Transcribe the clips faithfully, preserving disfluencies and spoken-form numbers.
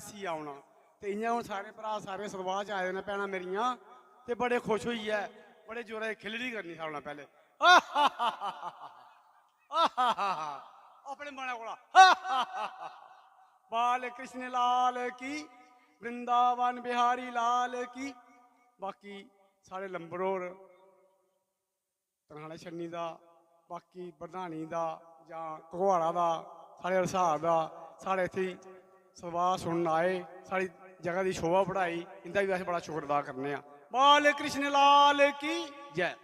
C औना। ते इ'यां हून सारे भ्राऽ, सारे सतवाह् च आए दे न भैनां मेरियां, ते बड़े खुश होइयै बड़े जोरै दी खिल्लड़ी करनी सारें कोला पैह्लें। अपने मनै कोला। बाल कृष्ण लाल की, वृंदावन बिहारी लाल की। बाकी साढ़े लंबर होर तरखाने छन्नी दा, बाकी प्रधानी दा जां घगवाड़ा दा, साढ़े हरसार दा, साढ़े इत्थै सतवाह् सुनन आए, साढ़ी जगह दी शोभा बढ़ाई, इं'दा बी अस बड़ा शुक्र अदा करने आं। बाल कृष्ण लाल की जय।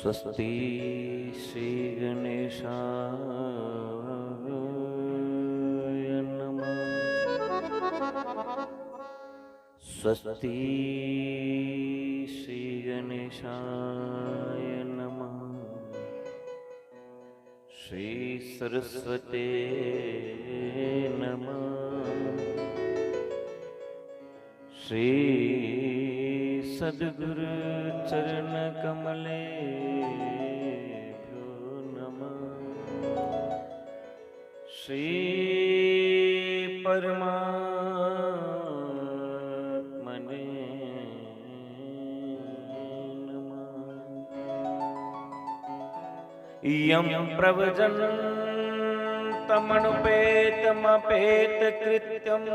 स्वस्ति श्री गणेशाय नमः। स्वस्ति श्री गणेशाय नमः। श्री सरस्वते नमः। श्री सद्गुरु चरण कमलेभ्यो नमः। श्री परमात्मने नमः। यं प्रव्रजन्तमनुपेतमपेतकृत्यम्।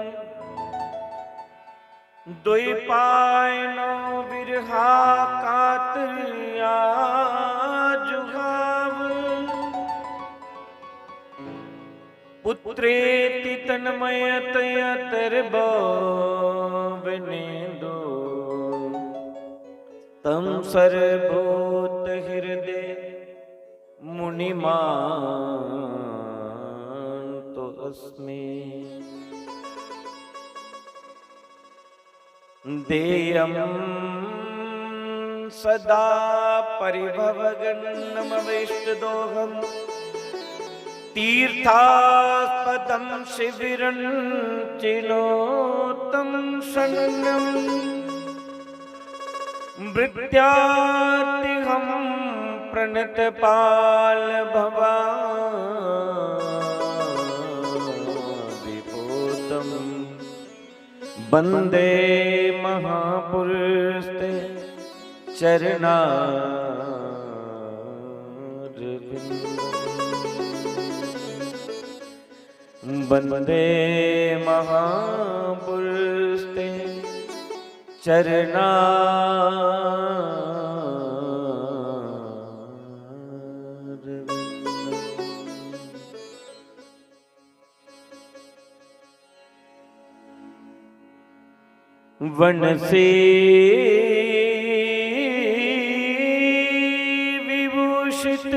द्वैपायनो विरहाकातर्याजुहाव। पुत्रेति तन्मयतया तर्वो विनेदुः। तं सर्वभूतहृदये मुनिमानतोऽस्मि। देयं सदा परिभवघ्नमवेष्टदोहम्। तीर्थास्पदं शिविरं चिनोतं शन्यम्। भृत्यार्तिहं प्रणतपालभवादिभूतम्। वन्दे महापुरुषते चरणारविन्दम्। वन्दे महापुरुषते चरणारविन्दम्। वनसे विभूषित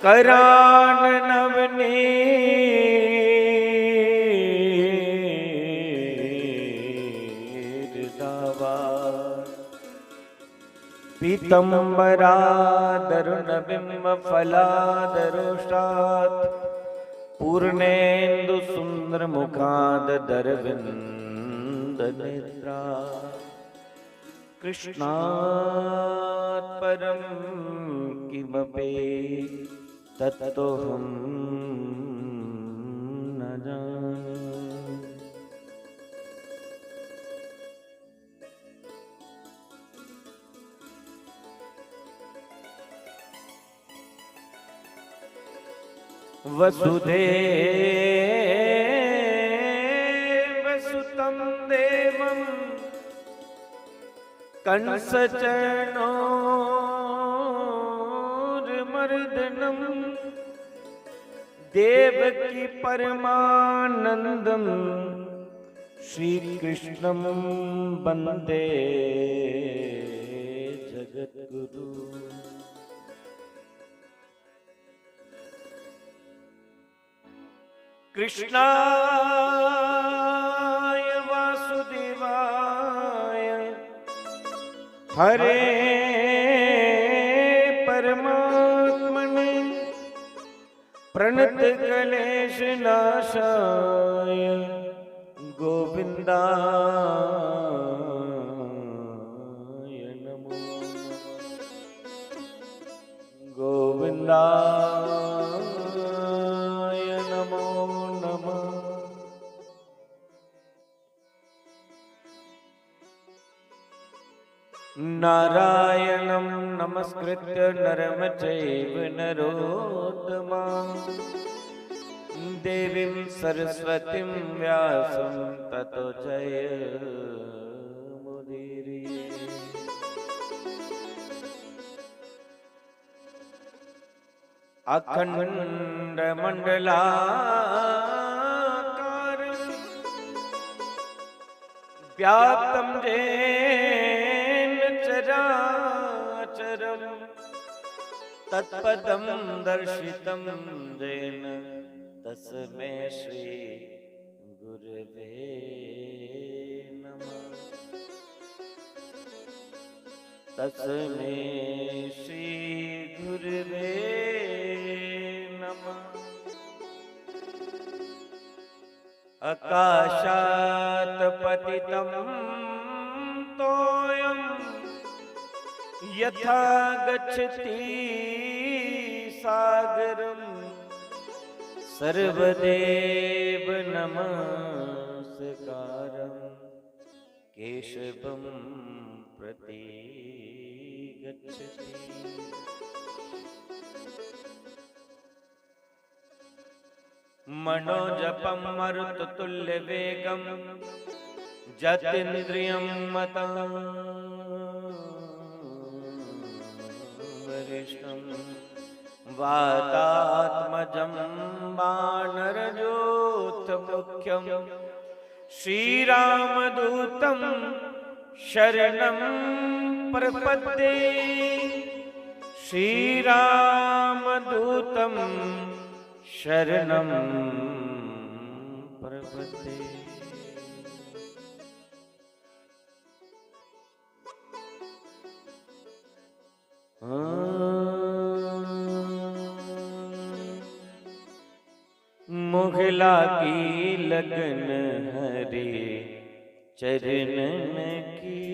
करान नवनीर दावा। पीतम्बरादरुणबिम्बफलादरोष्ठात् पूर्णेन्दुसुन्दरमुखादरविन्दनेत्रा। कृष्णात् परं किमपि तत्त्वमहं न जाने। वसुदेवसुतं देवं कंसचणोर्मर्दनम्। देवकी परमानन्दं श्रीकृष्णं वन्दे जगद्गुरु। कृष्णाय वासुदेवाय हरे परमात्मने प्रणत क्लेश नाशाय गोविंदाय नमो नमः। गोविंदाय नमो नमः। नारायणं नमस्कृत्य नरं चैव नरोत्तमम्। देवीं सरस्वतीं व्यासं ततो जयमुदीरये। अखण्डमण्डलाकारं व्याप्तं येन चराचरम्। तत्पदं दर्शितं येन तस्मै श्री गुरवे नमः। तस्मै श्री गुरवे नमः। आकाशात् पतितं तोयं यथा गच्छति सागरम्। सर्वदेव नमस्कारं केशवं प्रति गच्छति। मनोजपं मरुततुल्यवेगं जितेन्द्रियं मतं वरिष्ठं वातात्मजं वानरयूथमुख्यं श्रीरामदूतं शरणं प्रपद्ये। श्रीरामदूतं शरणं प्रपद्ये। मोह लागी लगन हरि चरणन की।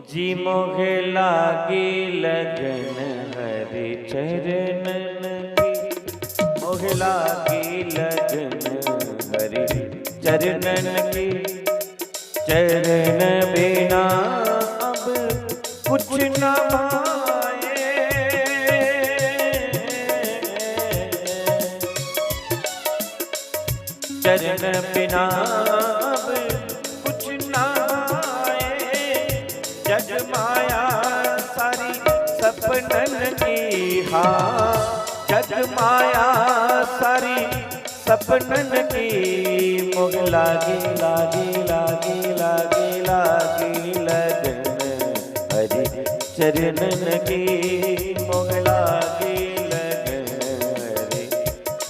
जी मोह लागी लगन हरि चरणन की। मोह लागी लगन हरि चरणन की। चरण बिना अब कुछ ना भाए। चरण बिना अब कुछ ना भाए। जग माया सारी सपनन की, हाँ, जग माया सारी सपनन की। मोह लागे, लागे, लागे, लागे, लागे लगन हरि चरणन की। मोह लागे लगन हरि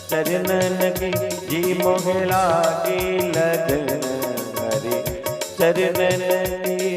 चरणन की। जी मोह लागे लगन हरि चरणन की।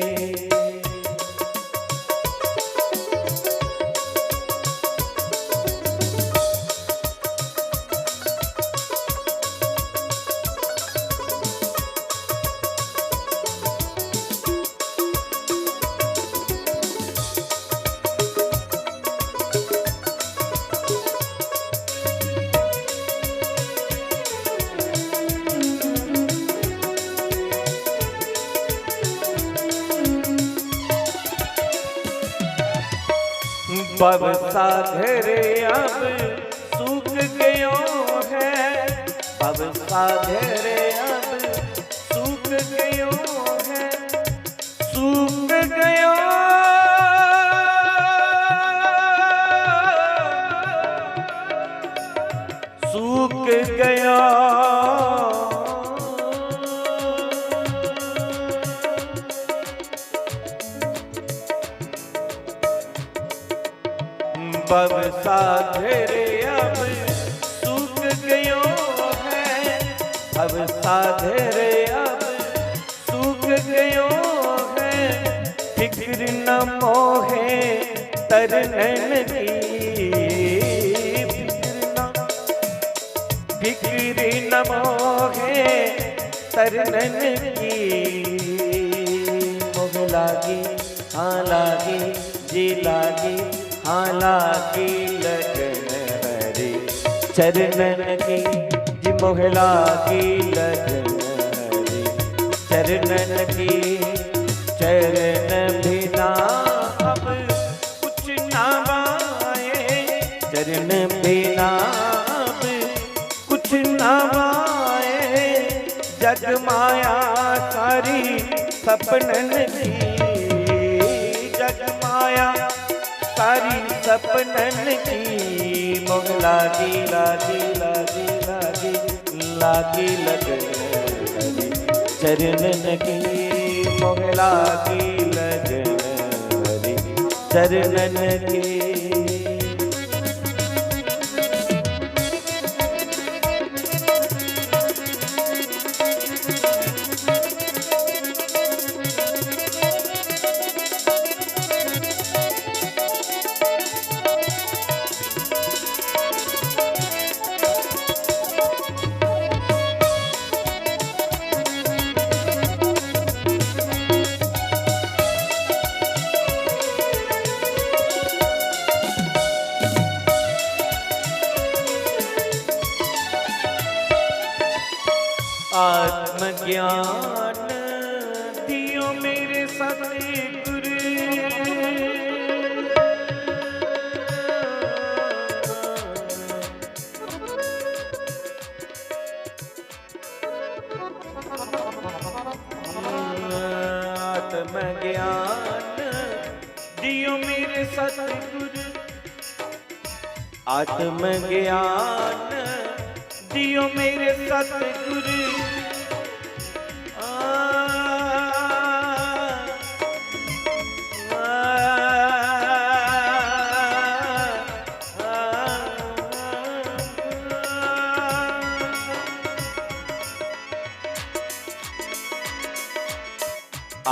भव सागर अब सूख गयो है, भव सागर अब सूख गयो है, सूख गयो, सूख गयो। भव सागर अब सूख गयो है, भव सागर अब सूख गयो है। फिक्र न मोहे तरनन की, फिक्र न, फिक्र न मोहे तरनन की। मोह लागी, हाँ लागी, जी लागी, हाँ लागी लगन हरी चरणन की। जी मोह लागी लगन हरी चरणन की। चरण बिना अब कुछ ना माए, चरण बिना अब कुछ ना माए। जग माया सारी सपनन की, जग माया सारी सपनन की। मोह लागी, लागी, लागी, लागी, लागी लगन हरी चरणन की। मोह लागी लगन हरी चरणन की। आत्मज्ञान दियो मेरे सतगुरु। आत्मज्ञान दियो मेरे सतगुरु। आत्मज्ञान दियो मेरे सतगुरु। आ, आ, आ, आ।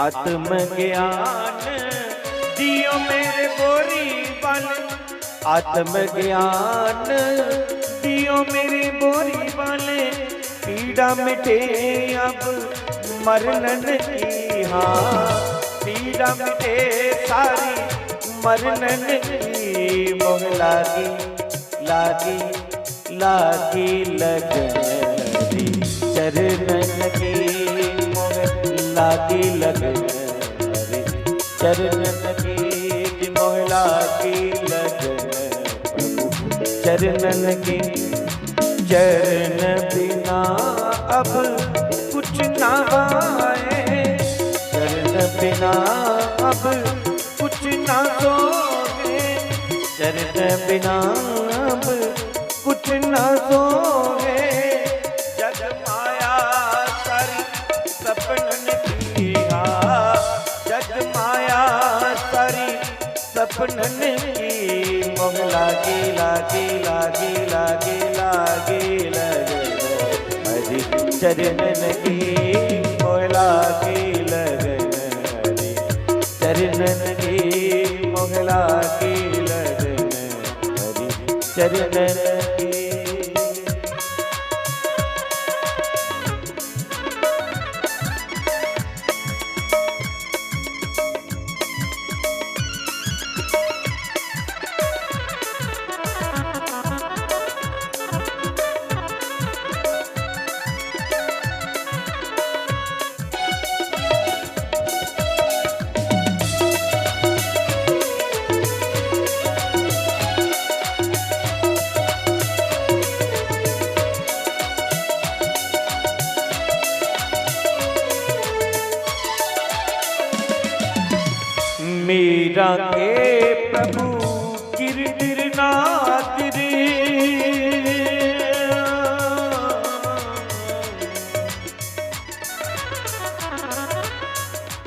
आत्म ज्ञान दियो मेरे बोरी बल, आत्म ज्ञान दियो मेरे बोरी बल। पीड़ा मिटे अब मरनन की, हाँ, पीड़ा मिटे सारी मरनन की। मोह लागी, लागी, लागी लगन हरी चरणन की। मोह लागी लगन हरी चरणन की। मोह लागी लगन प्रभु चरणन की। चरण बिना अब कुछ ना भाए, चरण बिना अब कुछ ना सोहे, चरण बिना अब कुछ ना सोहे। जग माया सारी सपनन की, हाँ, जग माया सारी सपनन की। मोह लागी, लागी, लागी, लागी, लागी लगन हरी चरणन की। मोह लागी लगन हरी चरणन की। मोह लागी लगन हरी चरणन की। के प्रभु गिरधर नागर,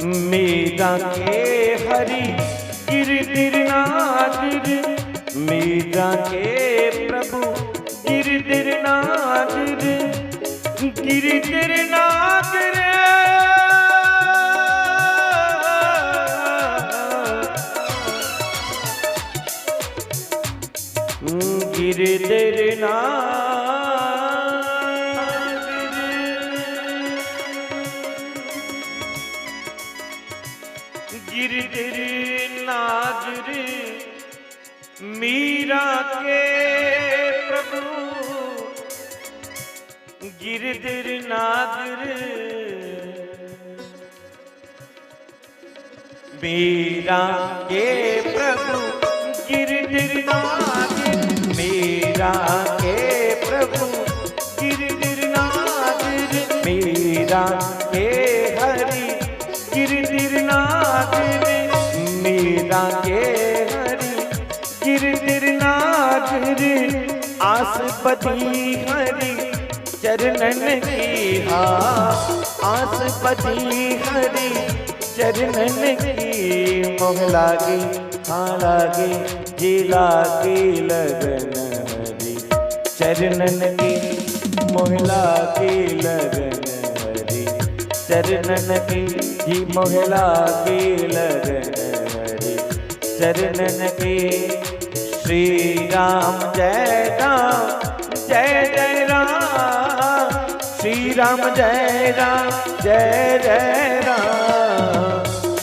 मीरा के हरि गिरधर नागर, मीरा के प्रभु गिरधर नागर, गिरधर नागर, गिरधर नागर, गिरधर नागर, मीरा के प्रभु गिरधर नागर, मीरा के प्रभु गिरधर नागर, मीरा के प्रभु गिरधर नागर, मीरा के हरि गिरधर नागर, मीरा के हरि गिरधर नागर, आस बधी हरि चरणन की हा, आस बधी हरि चरणन की। मोह लागे, हाँ लागे, जी लागे लगन हरि चरणन की। मोह लागे लगन हरि चरणन की, जी मोह लागे लगन हरि चरणन की। श्री राम जय राम, जय जय राम। श्री राम जय राम, जय जय राम।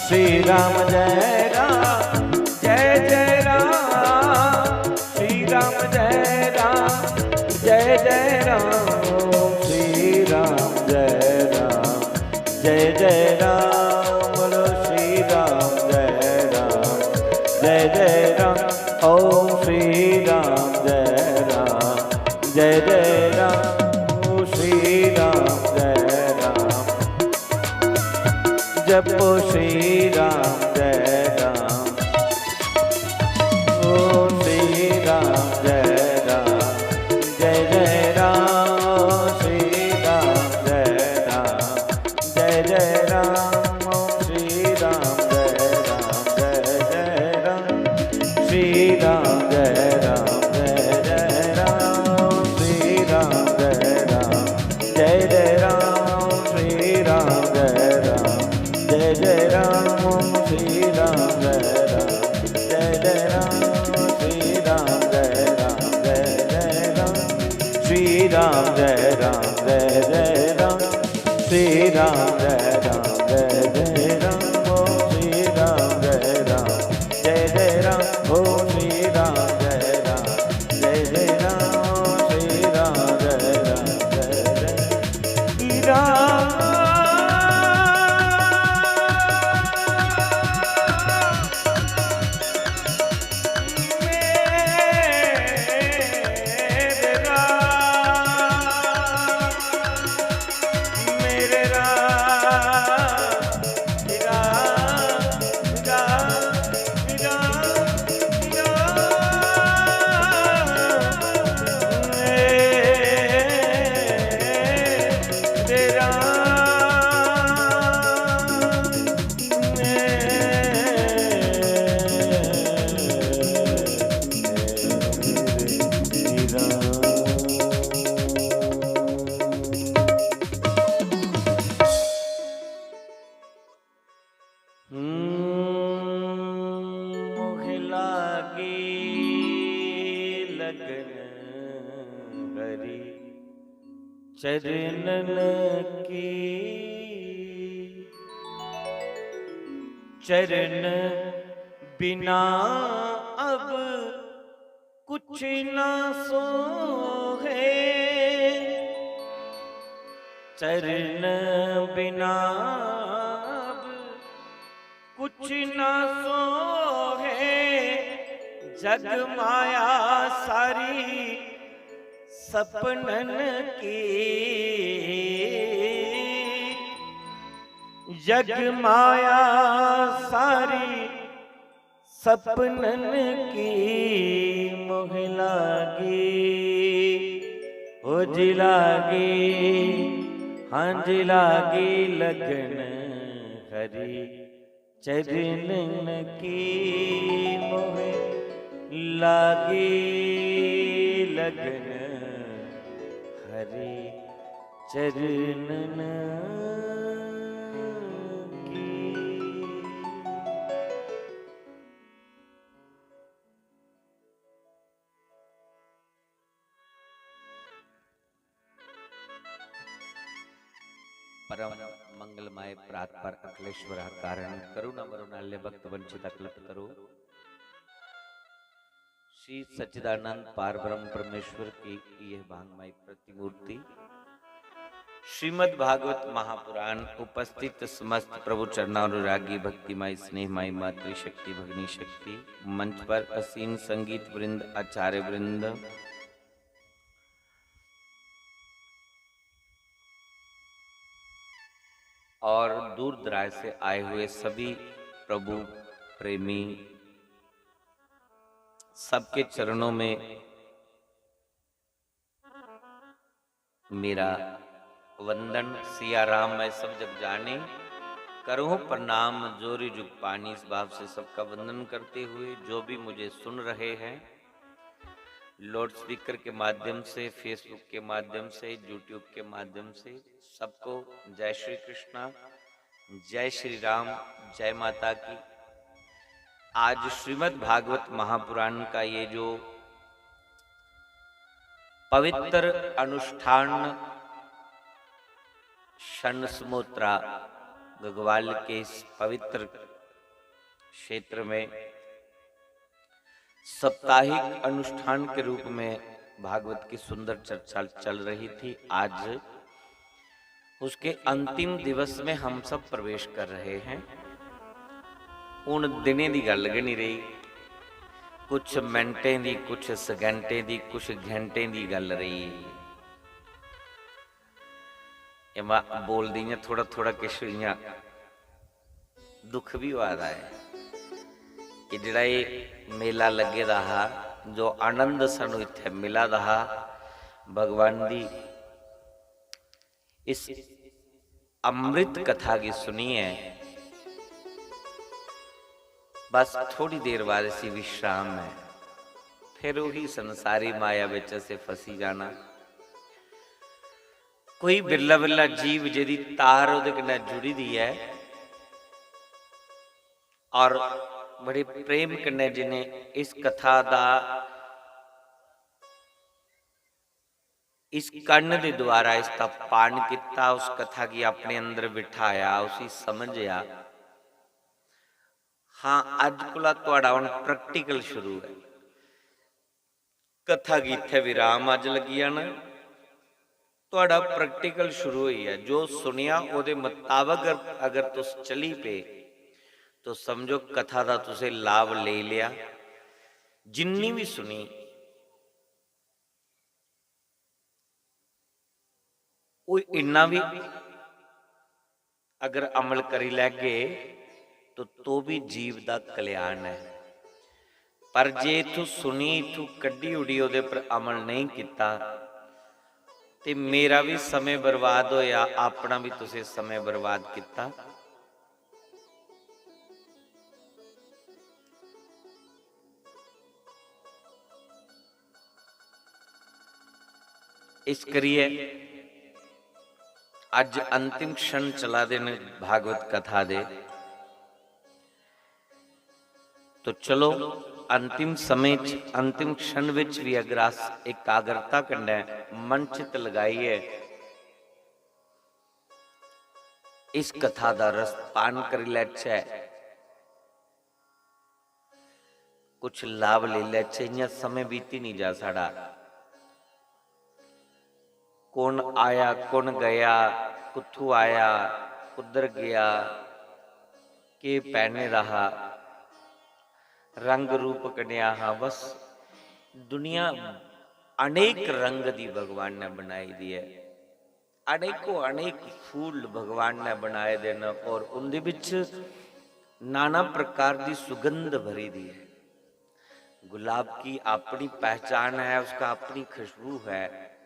श्री राम जय राम, जय जय राम। श्री राम जय राम, जय जय राम। श्री राम जय राम, जय जय राम। बोलो श्री राम जय राम, जय जय राम। ओम श्री राम जय राम, जय जय राम। श्री राम जय राम, जपो श्री राम जय राम। ओ श्री राम जय राम, जय जय राम। श्री राम जय राम, जय जय राम। श्री राम जय राम, जय जय राम। श्री राम जय राम, जय जय राम। श्री राम जय राम, जय जय राम। श्री राम जय राम, जय जय राम। श्री राम जय राम, जय जय राम। श्री राम जय राम, जय जय राम। श्री राम जय राम, जय जय राम। श्री राम जय राम, जय जय राम। ओ श्री राम जय राम, जय जय राम। ओ श्री राम जय राम, जय जय राम। ओ श्री राम जय राम, जय जय राम। मोह लागी लगन हरि चरणन की। चरण बिना अब कुछ ना सोहे, चरण बिना अब कुछ ना सोहे। जग माया सारी सपनन की, जग माया सारी सपनन की मोह लागी, ओ जी लागी, हाँ जी लागी लगन हरी चरणन की मोह लागी लगन हरी चरणन की। परम मंगलमय प्रात पर अखिलेश्वर कारण करुणा मरुणाल्य भक्त वंचित अकल्प तरु श्री सच्चिदानंद पार ब्रह्म परमेश्वर की यह भांगमय प्रतिमूर्ति श्रीमद् भागवत महापुराण उपस्थित समस्त प्रभु चरणानुरागी भक्तिमय स्नेहमय मातृशक्ति भगनी शक्ति मंच पर असीन संगीत वृंद आचार्य वृंद और दूर दराज से आए हुए सभी प्रभु प्रेमी, सबके चरणों में मेरा वंदन। सिया राम मैं सब जग जानी, करूँ प्रणाम जोरी जुग पानी। इस भाव से सबका वंदन करते हुए जो भी मुझे सुन रहे हैं लाउड स्पीकर के माध्यम से, फेसबुक के माध्यम से, यूट्यूब के माध्यम से, सबको जय श्री कृष्णा, जय श्री राम, जय माता की। आज श्रीमद् भागवत महापुराण का ये जो पवित्र अनुष्ठान षण समोत्रा गगवाल के इस पवित्र क्षेत्र में साप्ताहिक अनुष्ठान के रूप में भागवत की सुंदर चर्चा चल रही थी। आज उसके अंतिम दिवस में हम सब प्रवेश कर रहे हैं। उन दिनें दी गल्ल गै नहीं रही, कुछ मिनटें दी, कुछ सैकेंडें दी, कुछ घंटें दी गल्ल रही। एह् में बोलदी इ'यां थोह्ड़ा थोह्ड़ा किश इ'यां दुख बी होआ दा ऐ कि जेह्ड़ा एह् मेला लग्गे दा हा, जो आनंद सानूं इत्थै मिला दा हा, भगवान दी इस अमृत कथा गी सुनियै बस थोड़ी देर बाद इसी विश्राम ऐ, फिर उही संसारी माया बिच असें फसी जाना। कोई बिरला बिरला जीव जेह्दी तार ओह्दे कन्नै जुड़ी दी ऐ और बड़े प्रेम कन्नै जिन्हें इस कथा दा, इस कर्ण दे द्वारा इसदा पान कीता, उस कथा गी अपने अंदर बिठाया, उसी समझेआ। हाँ, अज्ज कोला थुआढ़ा हून प्रैक्टिकल शुरू ऐ। कथा गी इत्थै विराम अज्ज लग्गी जाना। थुआढ़ा प्रैक्टिकल शुरू होई गेआ। जो सुनेआ ओह्दे मताबक अगर, अगर तुस चली पे तो समझो कथा दा तुसें लाभ लेई लेआ। जिन्नी बी सुनी ओह् इन्ना बी अगर अमल करी लैगे तो, तो भी जीव दा कल्याण ऐ। पर जे इत्थूं सुनी, इत्थूं कड्ढी उड़ी, ओह्दे पर अमल नेईं कीता ते मेरा बी समें बर्बाद होया, अपना बी तुसें समें बर्बाद कीता। इस करियै अज्ज अंतिम क्षण चला दे न भागवत कथा दे। तो चलो, अंतिम समें च, अंतिम क्षण विच भी अगर अस एकाग्रता कन्नै मन चित लगाइयै इस कथा दा रस पान करी लैचै, कुछ लाभ लेई लैचै, इ'यां समें बीती निं जा साढ़ा। कु'न आया, कु'न गया, कुत्थू आया, कुद्धर गया, केह् पैह्ने दा हा, रंग रूप कनेहा हा। बस दुनिया अनेक रंग दी भगवान ने बनाई दी ऐ। अनेकों अनेक फूल भगवान ने बनाए दे न और उं'दे बिच नाना प्रकार की सुगंध भरी दी है। गुलाब की अपनी पहचान है, उसका अपनी खुशबू है।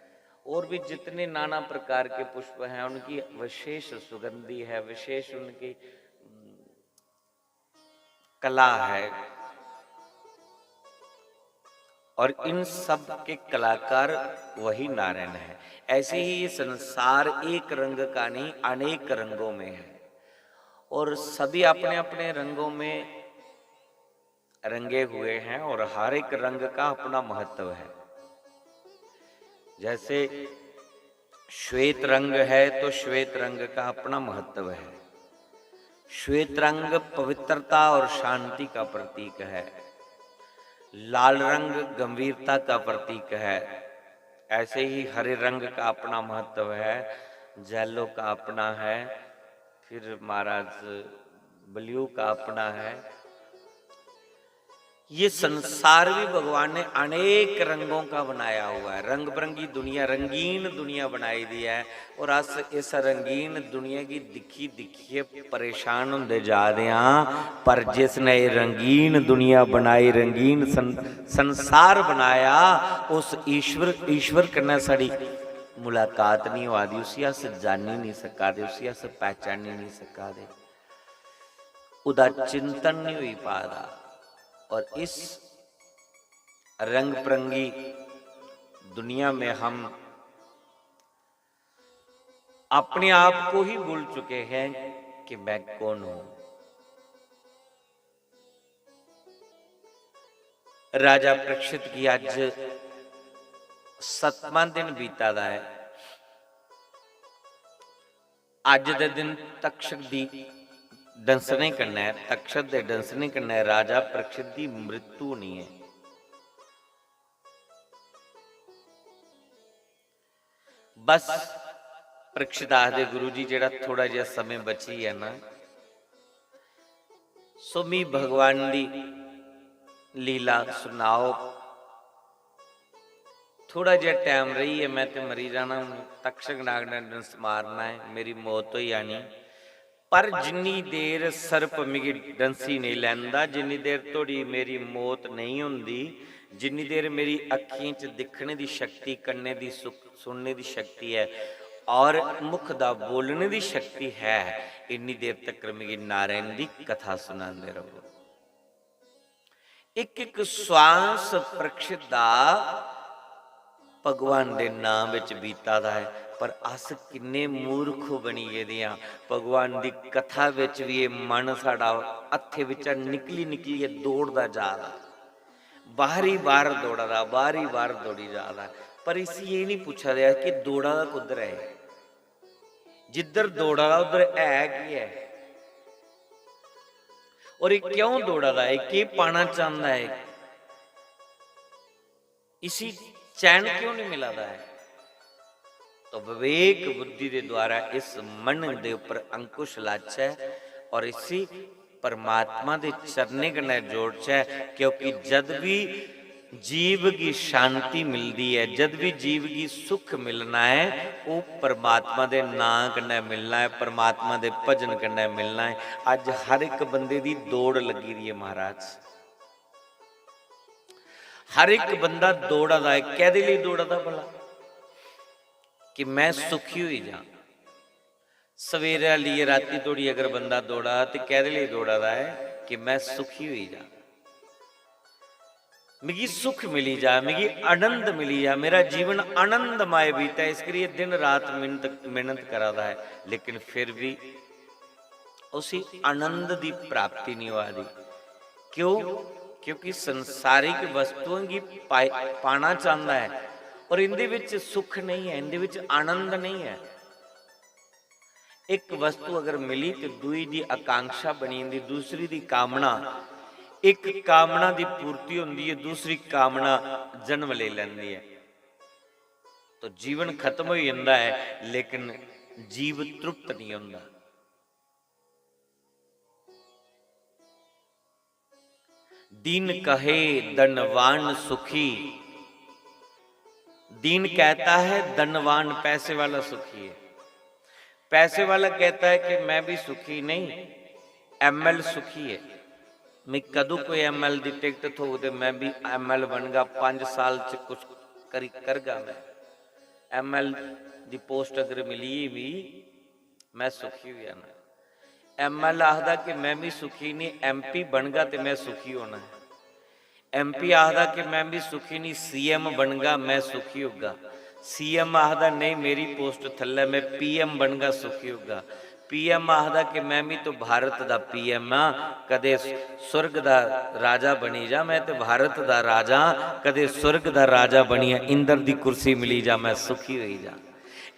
और भी जितने नाना प्रकार के पुष्प हैं, उनकी विशेष सुगंधी है, विशेष उनकी कला है। और इन सब के कलाकार वही नारायण है। ऐसे ही ये संसार एक रंग का नहीं, अनेक रंगों में है। और सभी अपने अपने रंगों में रंगे हुए हैं और हर एक रंग का अपना महत्व है। जैसे श्वेत रंग है तो श्वेत रंग का अपना महत्व है। श्वेत रंग पवित्रता और शांति का प्रतीक है। लाल रंग गंभीरता का प्रतीक है। ऐसे ही हरे रंग का अपना महत्व है, yellow का अपना है, फिर महाराज blue का अपना है। ये संसार भी भगवान ने अनेक रंगों का बनाया हुआ है। रंग बिरंगी दुनिया, रंगीन दुनिया बनाई दी है। और अस इस रंगीन दुनिया की दिक्खी दिक्खियै परेशान होंदे जा रहे हैं। पर जिसने ये रंगीन दुनिया बनाई, रंगीन सं-, संसार बनाया, उस ईश्वर, ईश्वर कन्नै साढ़ी मुलाकात नहीं होआ दी, उसी अस जानी नहीं सका दे, उसी अस पहचानी नहीं सका दे। ओह्दा चिंतन नहीं होई पा दा। और इस रंग बिरंगी दुनिया में हम अपने आप को ही भूल चुके हैं कि मैं कौन हूं। राजा परीक्षित गी अज्ज सतवां दिन बीता दा है। अज्ज दे दिन तक्षक दी डंसने कन्नै, तक्षक दे डंसने कन्नै राजा परीक्षित दी मृत्यु होनी है। बस परीक्षित आखदे, "गुरु जी, जेह्ड़ा थोड़ा जेहा समें बची गेआ ना, सो मी भगवान दी लीला सनाओ।" थोड़ा जेहा टैम रेही ऐ, मैं ते मरी जाना हून। तक्षक नाग ने डंस मारना ऐ, मेरी मौत होई जानी। पर जिन्नी देर सर्प मिगी डंसी नेईं लैंदा, जिन्नी देर धोड़ी मेरी मौत नेईं होंदी, जिन्नी देर मेरी अक्खियें च दिक्खने दी शक्ति, कन्नें दी सुक-, सुनने दी शक्ति ऐ और मुख दा बोलने दी शक्ति है, इन्नी देर तकर मिगी नारायण दी कथा सनांदे र'वो। इक इक श्वास परीक्षित दा भगवान दे नां बिच बीता दा ऐ, पर अस किन्ने मूर्ख बनी गेदे आं। भगवान दी कथा बिच बी एह् मन साढ़ा हत्थे बिचा निकली निकलियै दौड़दा जा दा, बाहरी बाहर दौड़ा दा, बाहरी बाहर दौड़ी जा दा, पर इसी एह् निं पुच्छा दा कि दौड़ा दा कुद्धर ऐ। जिद्धर दौड़ा दा उद्धर है केह् ऐ? और एह् क्यों दौड़ा दा ऐ? केह् पाना चांह्दा ऐ? इसी चैन क्यों नहीं मिला दा ऐ? तो विवेक बुद्धि दे द्वारा इस मन दे ऊपर अंकुश लाचै और इसी परमात्मा दे चरणें कन्नै जोड़चै, क्योंकि जद बी जीव गी शांति मिलदी ऐ, जद बी जीव गी सुख मिलना ऐ, ओह् परमात्मा दे नां कन्नै मिलना ऐ, परमात्मा दे भजन कन्नै मिलना ऐ। अज्ज हर इक बंदे दी दौड़ लग्गी दी ऐ महाराज। हर इक बंदा दौड़ा दा ऐ। कैह्दे लेई दौड़ा दा भला? कि मैं सुखी होई जां। सवेरे लेइयै रातीं धोड़ी अगर बंदा दौड़ा ते कैह्दे लेई दौड़ा दा ऐ? कि मैं सुखी होई जां, मिगी सुख मिली जा, मिगी आनंद मिली जा, मेरा जीवन आनंदमय बीतै। इस करियै दिन रात मेहनत, मेहनत करा दा ऐ, लेकिन फिर भी उसी आनंद दी प्राप्ति नहीं होआ दी। क्यों? क्योंकि संसारिक वस्तुओं गी पाए-, पाना चांह्दा ऐ और इंदे विच सुख नहीं ऐ, इंदे विच आनंद नहीं ऐ। इक वस्तु अगर मिली ते दूई दी आकांक्षा बनी जंदी, दूसरी दी कामना, इक कामना दी पूर्ति होंदी ऐ, दूसरी कामना जन्म लेई लैंदी ऐ। तो जीवन खत्म होई जंदा ऐ, लेकिन जीव तृप्त नहीं होंदा। दीन कहे धनवान सुखी। दीन कहता है धनवान, पैसे वाला सुखी है। पैसे वाला कहता है कि मैं भी सुखी नहीं, एमएल सुखी ऐ। मिगी कदूं कोई एमएल दी टिकट थ्होग ते में बी एमएल बनगा। पंज साल च कुछ करी करगा। में एमएल दी पोस्ट अगर मिली गेई मी, में सुखी होई जाना। एमएल आखदा कि में बी सुखी नहीं, एमपी बनगा ते में सुखी होना ऐ। एमपी आखदा कि में बी सुखी नहीं, सीएम बनगा, में सुखी होगा। सीएम आखदा, नहीं, मेरी पोस्ट थल्लै, में पीएम बनगा, सुखी होगा। पीएम आखदा कि में बी तो भारत दा पीएम हाँ, कदे सुर्ग दा राजा बनी जा, में ते भारत दा राजा हाँ, कदे सुर्ग दा राजा बनियै इंद्र दी कुर्सी मिली जा, में सुखी होई जा।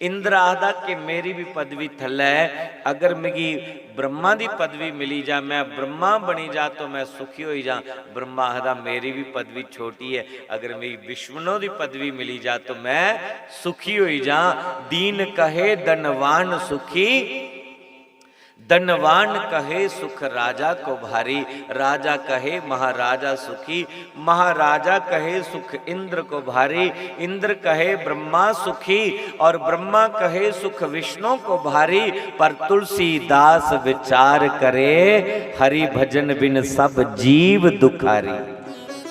इंद्र आखदा कि मेरी भी पदवी थल्लै ऐ, अगर मिगी ब्रह्मा दी पदवी मिली जा, मैं ब्रह्मा बनी जा तो मैं सुखी होई जां। ब्रह्मा आखदा, मेरी भी पदवी छोटी ऐ, अगर मिगी विष्णु दी पदवी मिली जा तो मैं सुखी होई जां। दीन कहे धनवान सुखी, धनवान कहे सुख राजा को भारी, राजा कहे महाराजा सुखी, महाराजा कहे सुख इंद्र को भारी, इंद्र कहे ब्रह्मा सुखी और ब्रह्मा कहे सुख विष्णु को भारी। पर तुलसीदास विचार करे, हरि भजन बिन सब जीव दुखारी।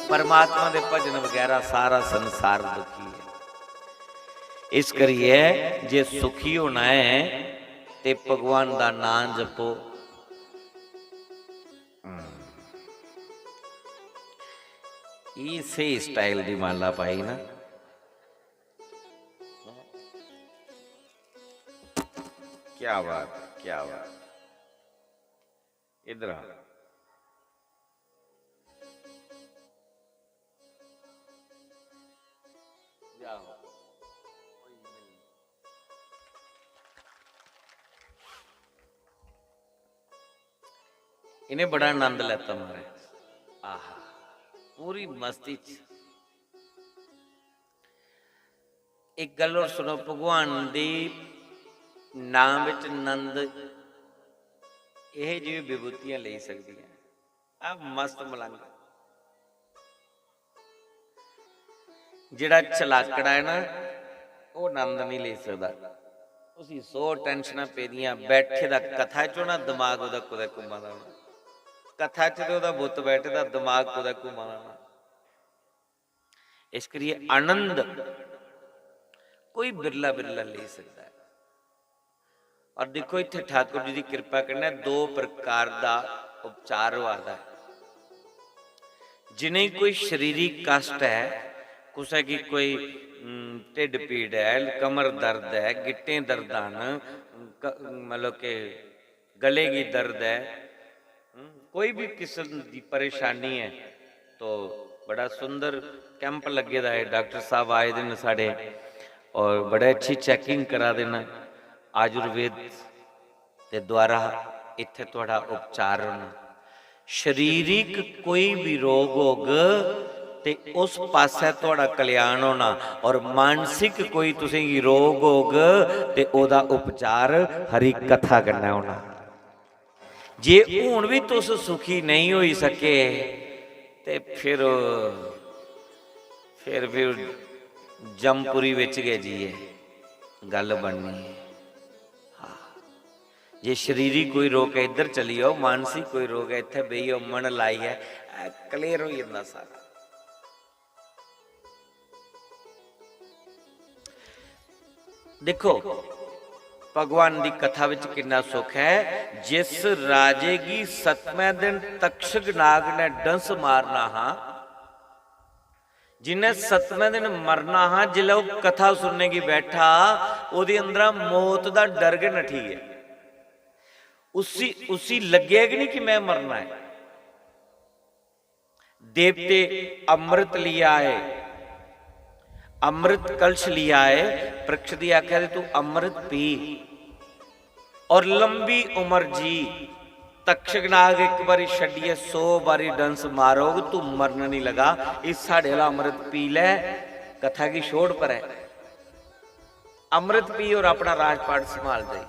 परमात्मा दे भजन बगैरा सारा संसार दुखी है। इस करियै जे सुखी होना है ते भगवान दा नां जपो। हम्म। ये स्हेई स्टाइल दी माला पाई ना। क्या बात है, क्या बात। इधर आ। जाओ। इन्हें बड़ा आनंद लैता महाराज। आहा, पूरी मस्ती च। एक गल्ल होर सुनो, भगवान दी नाम विच नंद, एह जी विभूतियां लेई सकदियां। आ मस्त मलंग। जेड़ा चलाकड़ा है ना, ओह नंद नहीं लेई सकदा। उसी सौ टेंशनां पेदियां, बैठे दा कथा च होना, दिमाग ओहदा कुतै घुम्मा दा होना। कथा च ते ओहदा बुत बैठे दा, दिमाग कुतै घुम्मा दा होना। इस करियै आनंद कोई बिरला बिरला लेई सकदा है। और दिक्खो, इत्थै ठाकुर जी दी किरपा कन्नै दो प्रकार दा उपचार होआ दा ऐ। जिनेंगी कोई शरीरिक कष्ट ऐ, कुसै गी कोई, उम, ढिड्ड पीड़ ऐ, कमर दर्द ऐ, गिट्टें दर्दां न, क-, मतलब कि गले गी दर्द ऐ, हम्म, कोई भी किस्म दी परेशानी है, तो बड़ा सुंदर कैंप लग्गे दा है, डॉक्टर साहब आए दे न साढ़े और बड़े अच्छी चेकिंग करा दे न। आयुर्वेद दे द्वारा इत्थै थुआढ़ा उपचार होना। शरीरिक कोई भी रोग होग ते उस पासै थुआढ़ा कल्याण होना, और मानसिक कोई तुसेंगी रोग होग ते ओह्दा उपचार हरि कथा कन्नै होना। जे हून बी तुस सुखी नेईं होई सके ते फिर, फिर, फिर जमपुरी बिच गै जाइयै गल्ल बननी ऐ। हाँ। जे शरीरी कोई रोग ऐ, इद्धर चली जाओ, मानसिक कोई रोग ऐ, इत्थै बेही जाओ, मन लाइयै, ऐ, clear होई जंदा सारा। दिक्खो, भगवान दी कथा विच किन्ना सुख ऐ। जिस राजे गी सतमें दिन तक्षक नाग ने डंस मारना हा, जिन्ने सतमें दिन मरना हा, जिसलै ओह् कथा सुनने गी बैठा, ओह्दे अंदरा मौत दा डर गै नठी गेआ। उसी, उसी लग्गेआ गै नहीं कि मैं मरना है। देवते अमृत लिया आए, अमृत कलश लिया आए, परीक्षित गी आखै, "तू अमृत पी और लंबी उम्र जी।" तक्षक नाग एक बारी छड्डियै सौ बारी डंस मारोग, तू मरन नहीं लगा। इस साढ़े आह्ला अमृत पी लै, कथा गी छोड़ परै। अमृत पी और अपना राजपाट संभाल जाई।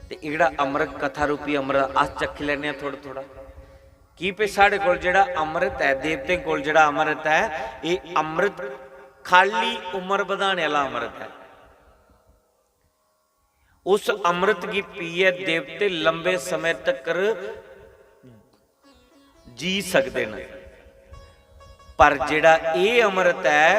ते एह्ड़ा अमृत, कथा रूपी अमृत अस चक्खी लैने आं थोड़ा थोड़ा। की भई साढ़े कोल जेह्ड़ा अमृत ऐ, देवतें कोल जेह्ड़ा अमृत ऐ, एह् अमृत खाली उम्र बधाने आह्ला अमृत ऐ। उस अमृत गी पीयै देवते लंबे समें तकर जी सकदे न। पर जेह्ड़ा एह् अमृत ऐ,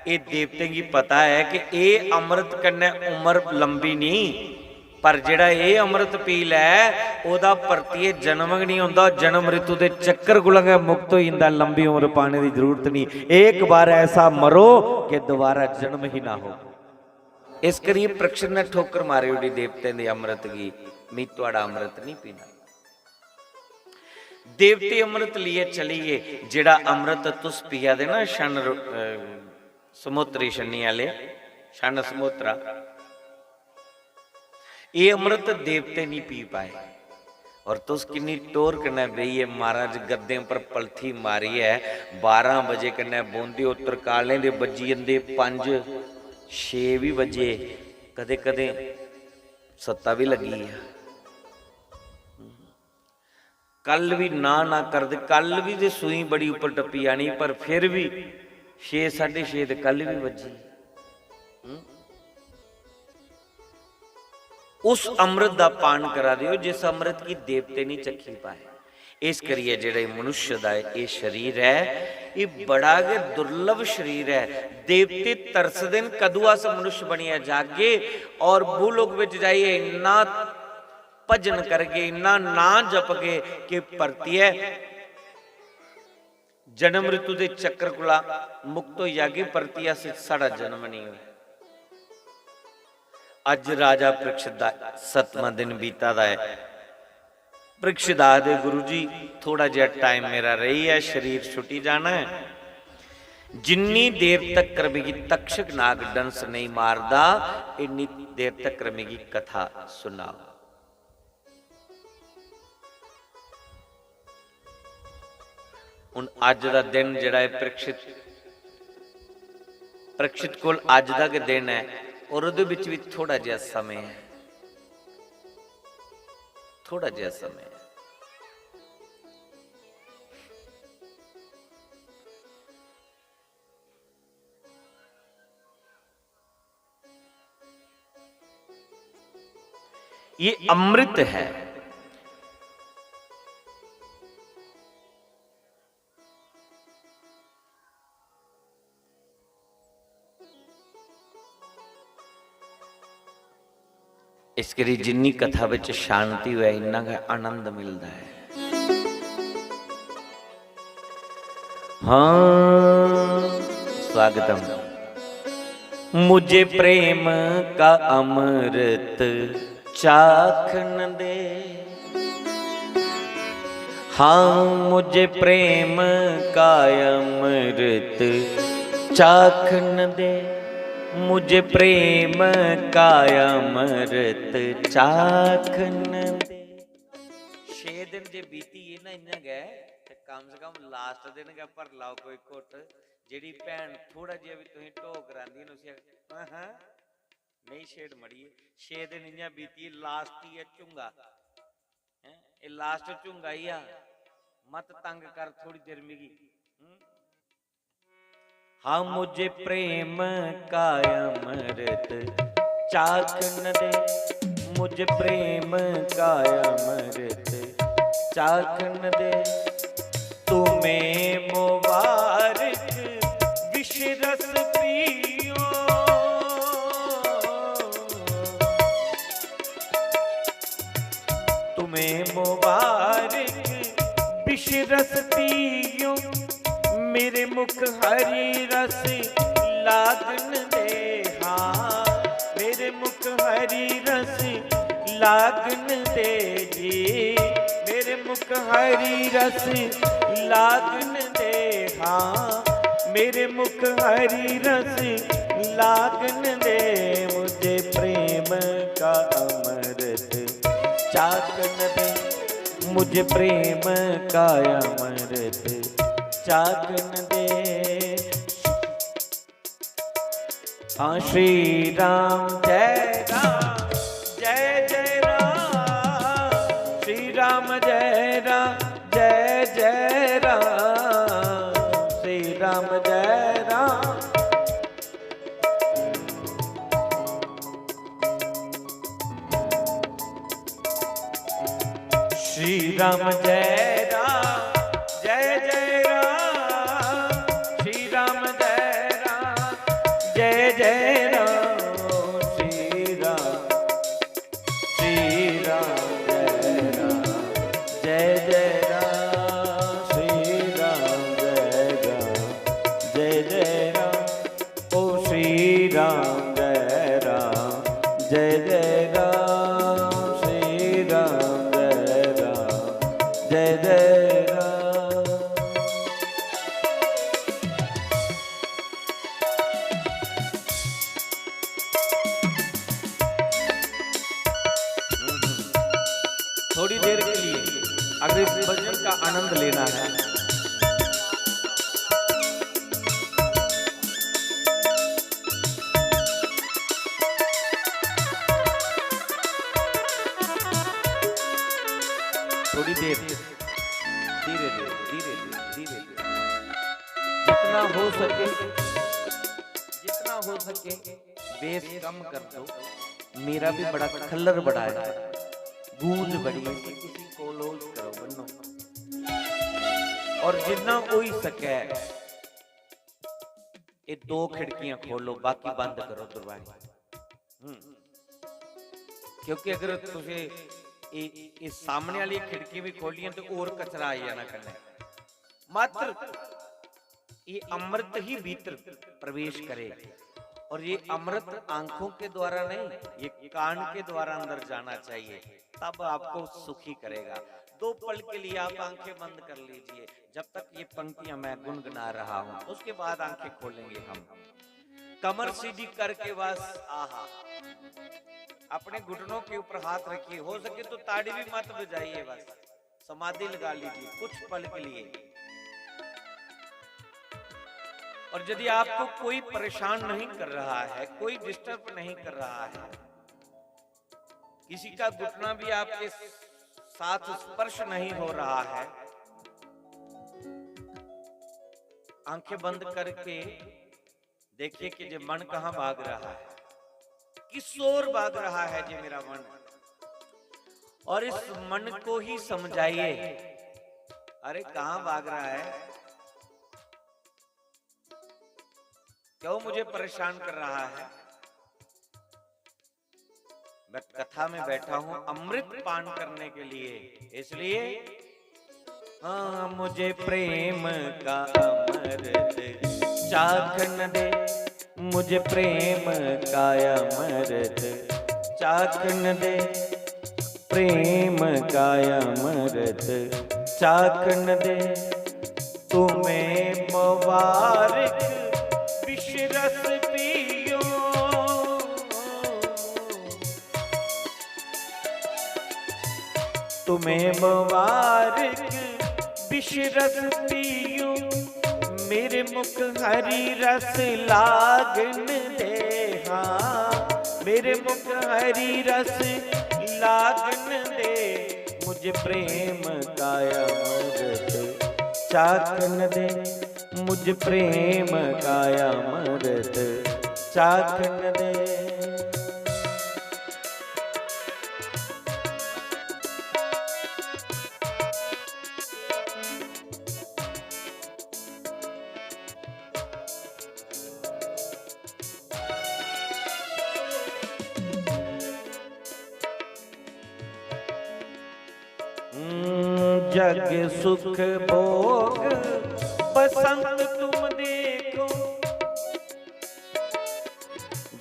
एह् देवतें गी पता ऐ कि एह् अमृत कन्नै उम्र लंबी निं, पर जेह्ड़ा एह् अमृत पी लै, ओह्दा परतियै जन्म गै निं होंदा, जन्म मृत्यु दे चक्कर कोला गै मुक्त होई जंदा, लंबी उम्र पाने दी जरूरत निं। एक बार ऐसा मरो कि दोबारा जन्म ही ना हो। इस करियै परीक्षित ने ठोकर मारी ओड़ी देवतें दे अमृत गी, "मी थुआढ़ा अमृत निं पीना।" देवते अमृत लेइयै चली गे। जेह्ड़ा अमृत तुस पिया दे ना, छन रो-, अ, समोतरी छन्नी आह्ले, छन समोतरा, एह् अमृत देवते निं पी पाए। और तुस किन्नी टोर कन्नै बेहियै, महाराज, गद्दें पर पलथी मारियै बारां बजे कन्नै बौंह्दे ओ, तरकालें दे बज्जी जंदे पंज, छे बी बजे, कदें-कदें सत्ता बी लग्गी गेआ। कल बी ना ना करदे, कल बी ते सूई बड़ी उप्पर टप्पी जानी, पर फिर बी छे, साढ़े छे ते कल बी बज्जी। हम्म? उस अमृत दा पान करा दे ओ जिस अमृत गी देवते निं चक्खी पाए। इस करियै जेह्ड़ा एह् मनुष्य दा एह् शरीर ऐ, एह् बड़ा गै दुर्लभ शरीर ऐ। देवते तरसदे न, कदूं अस मनुष्य बनियै जागे और भूलोक बिच जाइयै इन्ना भजन करगे, इन्ना नां जपगे कि परतियै जन्म मृत्यु दे चक्कर कोला मुक्त होई जागे, परतियै अस, साढ़ा जन्म नेईं होए। अज्ज राजा परीक्षित दा सतमां दिन बीता दा ऐ। परीक्षित आखदे, "गुरु जी, थोड़ा जेहा टाइम मेरा रेही ऐ, शरीर छुट्टी जाना ऐ। जिन्नी देर तक्कर मिगी तक्षक नाग डंस नेईं मारदा, इन्नी देर तक्कर मिगी कथा सुनाओ।" हुन अज्ज दा दिन जेह्ड़ा ऐ परीक्षित, परीक्षित कोल अज्ज दा गै दिन ऐ और ओह्दे बिच बी थोड़ा जेहा समें ऐ, थोड़ा जेहा समें ऐ। ये अमृत है। इस करी जिन्नी कथा बिच शांति होऐ, इन्ना गै आनंद मिलदा ऐ। हाँ, स्वागतम। मुझे प्रेम का अमृत चाखन दे। हाँ, मुझे प्रेम का अमृत चाखन दे। मुझे प्रेम का अमृत चाखन दे। छे दिन जे बीती गे ना इ'यां गै, ते कम से कम लास्ट दिन गै भरी लैओ कोई घुट्ट। जेह्ड़ी भैन थोड़ा जेहा बी तुसें ढोऽ करांदी ना, उसी आख, "हां, हां, नेईं छेड़ मड़िये।" छे दिन इ'यां बीती गे, लास्ट ही ऐ झुंगा। हैं? एह् लास्ट झुंगा ही आ, मत तंग कर थोड़ी देर मिगी। हं? हाँ, मुझे प्रेम का अमृत चाखन दे, मुझे प्रेम का अमृत चाखन दे। तुम्हें मुबारक विष रस पियो, तुम्हें मुबारक विष रस पियो, मेरे मुख हरि रस लागन दे। हाँ, मेरे मुख हरि रस लागन दे जी, मेरे मुख हरि रस लागन दे। हाँ, मेरे मुख हरि रस लागन दे, मुझे प्रेम का अमृत चाखन दे, मुझे प्रेम का अमृत चाखन दे। हाँ, श्री राम जय राम, जय जय राम, श्री राम जय राम, जय जय राम, श्री राम जय राम। श्री राम जय राम, जय जय राम। श्री राम जय राम, जय जय राम। श्री राम, श्री राम जय राम, जय जय राम। श्री राम जय राम, जय जय राम। ओ श्री राम जय राम, जय जय राम। श्री राम जय राम, जय जय राम। थोड़ी देर के लिए अगर इस भजन का आनंद लेना है, थोड़ी देर धीरे धीरे, धीरे धीरे, धीरे धीरे, जितना हो सके, जितना हो सके बेस कम कर दो। मेरा भी बड़ा खल्लर बड़ा है, गूंज बड़ी है, किसी को लोज करो बन्नो। और जितना होई सके ये दो खिड़कियां खोलो, बाकी बंद करो दरवाजे। हम्म। क्योंकि अगर तुझे ये, ये सामने वाली खिड़की भी खोलिए तो और कचरा आ जाना कन्ने। मात्र ये अमृत ही भीतर प्रवेश करे, और ये अमृत आंखों के द्वारा नहीं, ये कान के द्वारा अंदर जाना चाहिए, तब आपको सुखी करेगा। दो पल के लिए आप आंखें बंद कर लीजिए, जब तक ये पंक्तियां मैं गुनगुना रहा हूं, उसके बाद आंखें खोलेंगे हम। कमर सीधी करके बस, आहा, अपने घुटनों के ऊपर हाथ रखिए, हो सके तो ताड़ी भी मत बजाइए, बस समाधि लगा लीजिए कुछ पल के लिए। और यदि आपको कोई परेशान नहीं कर रहा है, कोई डिस्टर्ब नहीं कर रहा है, किसी का घुटना भी आपके साथ स्पर्श नहीं हो रहा है, आंखें बंद करके देखिए कि ये मन कहाँ भाग रहा है, किस ओर भाग रहा है ये मेरा मन, और इस मन को ही समझाइए। अरे, कहाँ भाग रहा है, क्यों मुझे परेशान कर रहा है? मैं कथा में बैठा हूं अमृत पान करने के लिए, इसलिए हाँ, मुझे प्रेम का अमृत चाखन दे, मुझे प्रेम का अमृत चाखन दे, प्रेम का अमृत चाखन दे। तुम्हें मुबारक विष रस पियो, तुम्हें मुबारक विष रस पियो, मेरे मुख हरि रस लागन दे। हाँ, मेरे मुख हरि रस लागन दे, मुझे प्रेम का अमृत चाखन दे, मुझे प्रेम का अमृत चाखन दे। हम्म, जग सुख भोग बसंत तुम देखो,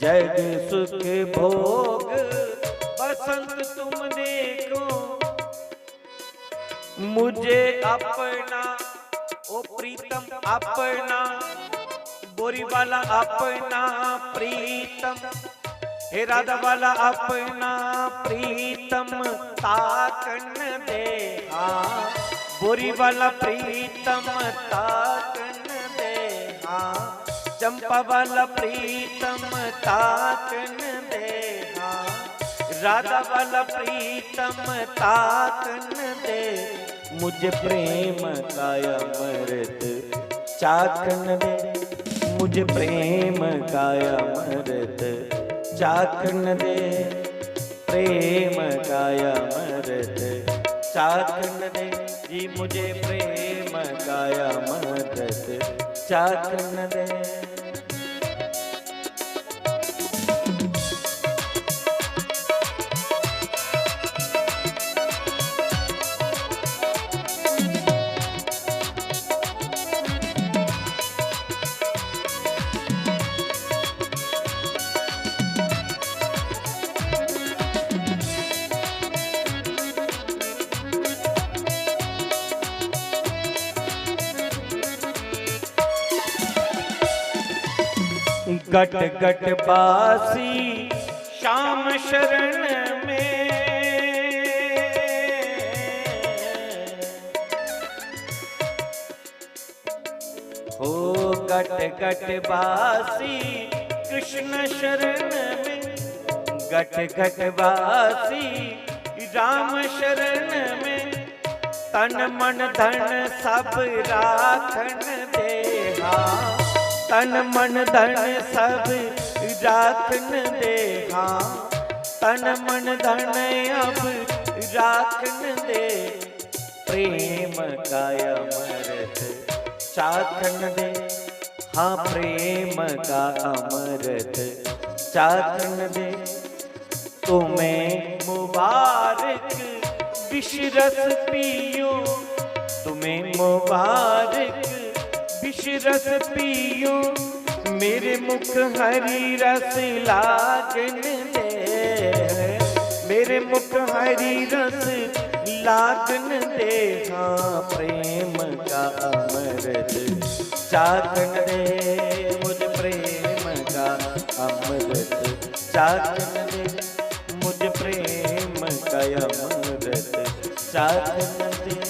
जग सुख भोग बसंत तुम देखो, मुझे अपना, ओ प्रीतम अपना, बोरी वाला अपना प्रीतम, हे राधा वाला अपना प्रीतम ताकन दे। हाँ, बोरी वाला प्रीतम ताकन दे। हाँ, चंपा वाला प्रीतम ताकन दे। हाँ, राधा वाला प्रीतम ताकन दे। मुझे प्रेम का अमृत चाखन दे, मुझे प्रेम का अमृत चाखन दे, प्रेम का अमृत चाखन दे जी, मुझे प्रेम का अमृत चाखन दे। गट गट बासी श्याम शरण में, हो गट गट बासी कृष्ण शरण में, गट गट बासी राम शरण में। तन मन धन सब राखन दे, हाँ, तन मन धन सब राखन दे, हाँ, तन मन धन अब राखन दे। प्रेम का अमृत चाखन दे, हाँ, प्रेम का अमृत चाखन दे। तुम्हें मुबारक विष रस पियो, तुम्हें मुबारक विष रस पियो, मेरे मुख हरि रस लागन दे, मेरे मुख हरि रस लागन दे। हाँ, प्रेम का अमृत चाखन दे, मुझ प्रेम का अमृत चाखन दे, मुझ प्रेम का अमृत चाखन दे।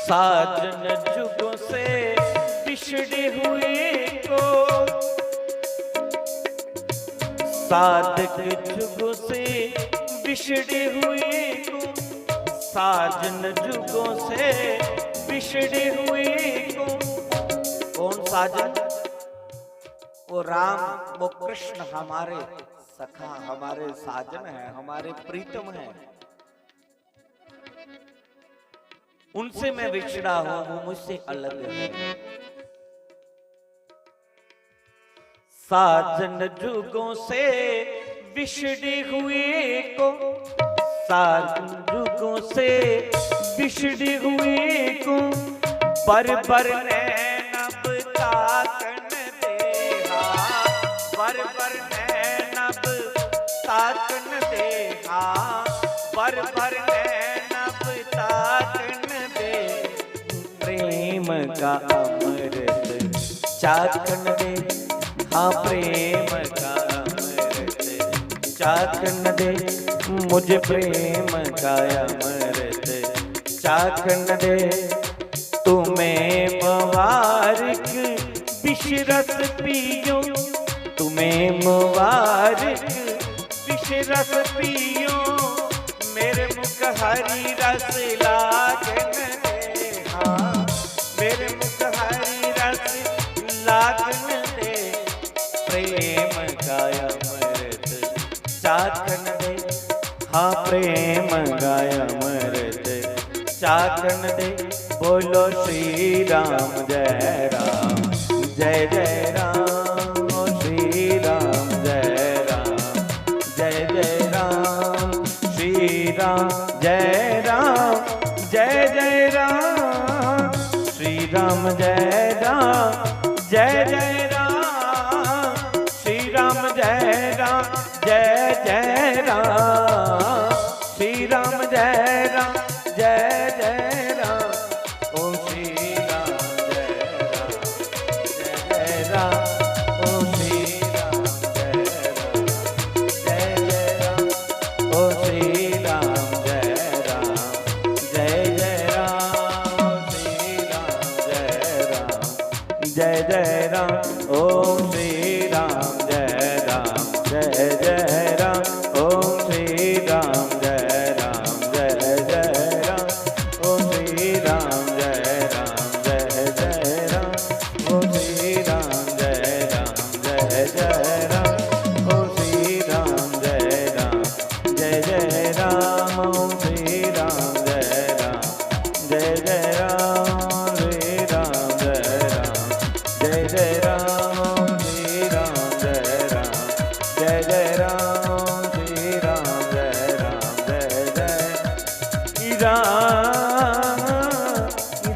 साजन जुगों से बिछड़े हुए को, साधक जुगों से बिछड़े हुए को, साजन जुगों से बिछड़े हुए को। कौन साजन? वो राम, वो कृष्ण हमारे सखा, हमारे साजन हैं, हमारे प्रीतम हैं। उनसे मैं बिछड़ा हूं, वो मुझसे अलग है। साजन जुगों से बिछड़ी हुई को, साजन जुगों से बिछड़ी हुई को, बर बर नैन अब ताकन दे, हाँ, बर बर नैन अब ताकन दे, हाँ, बर बर नैन अब ताकन दे। प्रेम का अमृत चाखन दे, हाँ, प्रेम का अमृत चाखन दे, मुझे प्रेम का अमृत चाखन दे। तुम्हें मुबारक विष रस पियो, तुम्हें मुबारक विष रस पियो, मेरे मुख हरि रस लागन दे, हाँ, मेरे मुख हरि रस लागन दे। प्रेम का अमृत चाखन दे, हाँ, प्रेम का अमृत चाखन दे। बोलो श्री राम जय राम, जय जय राम, ओ श्री राम जय राम, जय जय राम, श्री राम जय राम, जय जय राम, श्री राम जय राम, जय जय राम, श्री राम जय राम, जय जय राम, श्री राम जय राम, जय जय राम, ओम श्री राम जय राम, जय राम, श्री राम, जय राम, जय जय राम, श्री राम, जय राम, जय जय राम, श्री राम, जय राम, जय जय राम, श्री राम, जय राम, जय जय राम, राम, राम,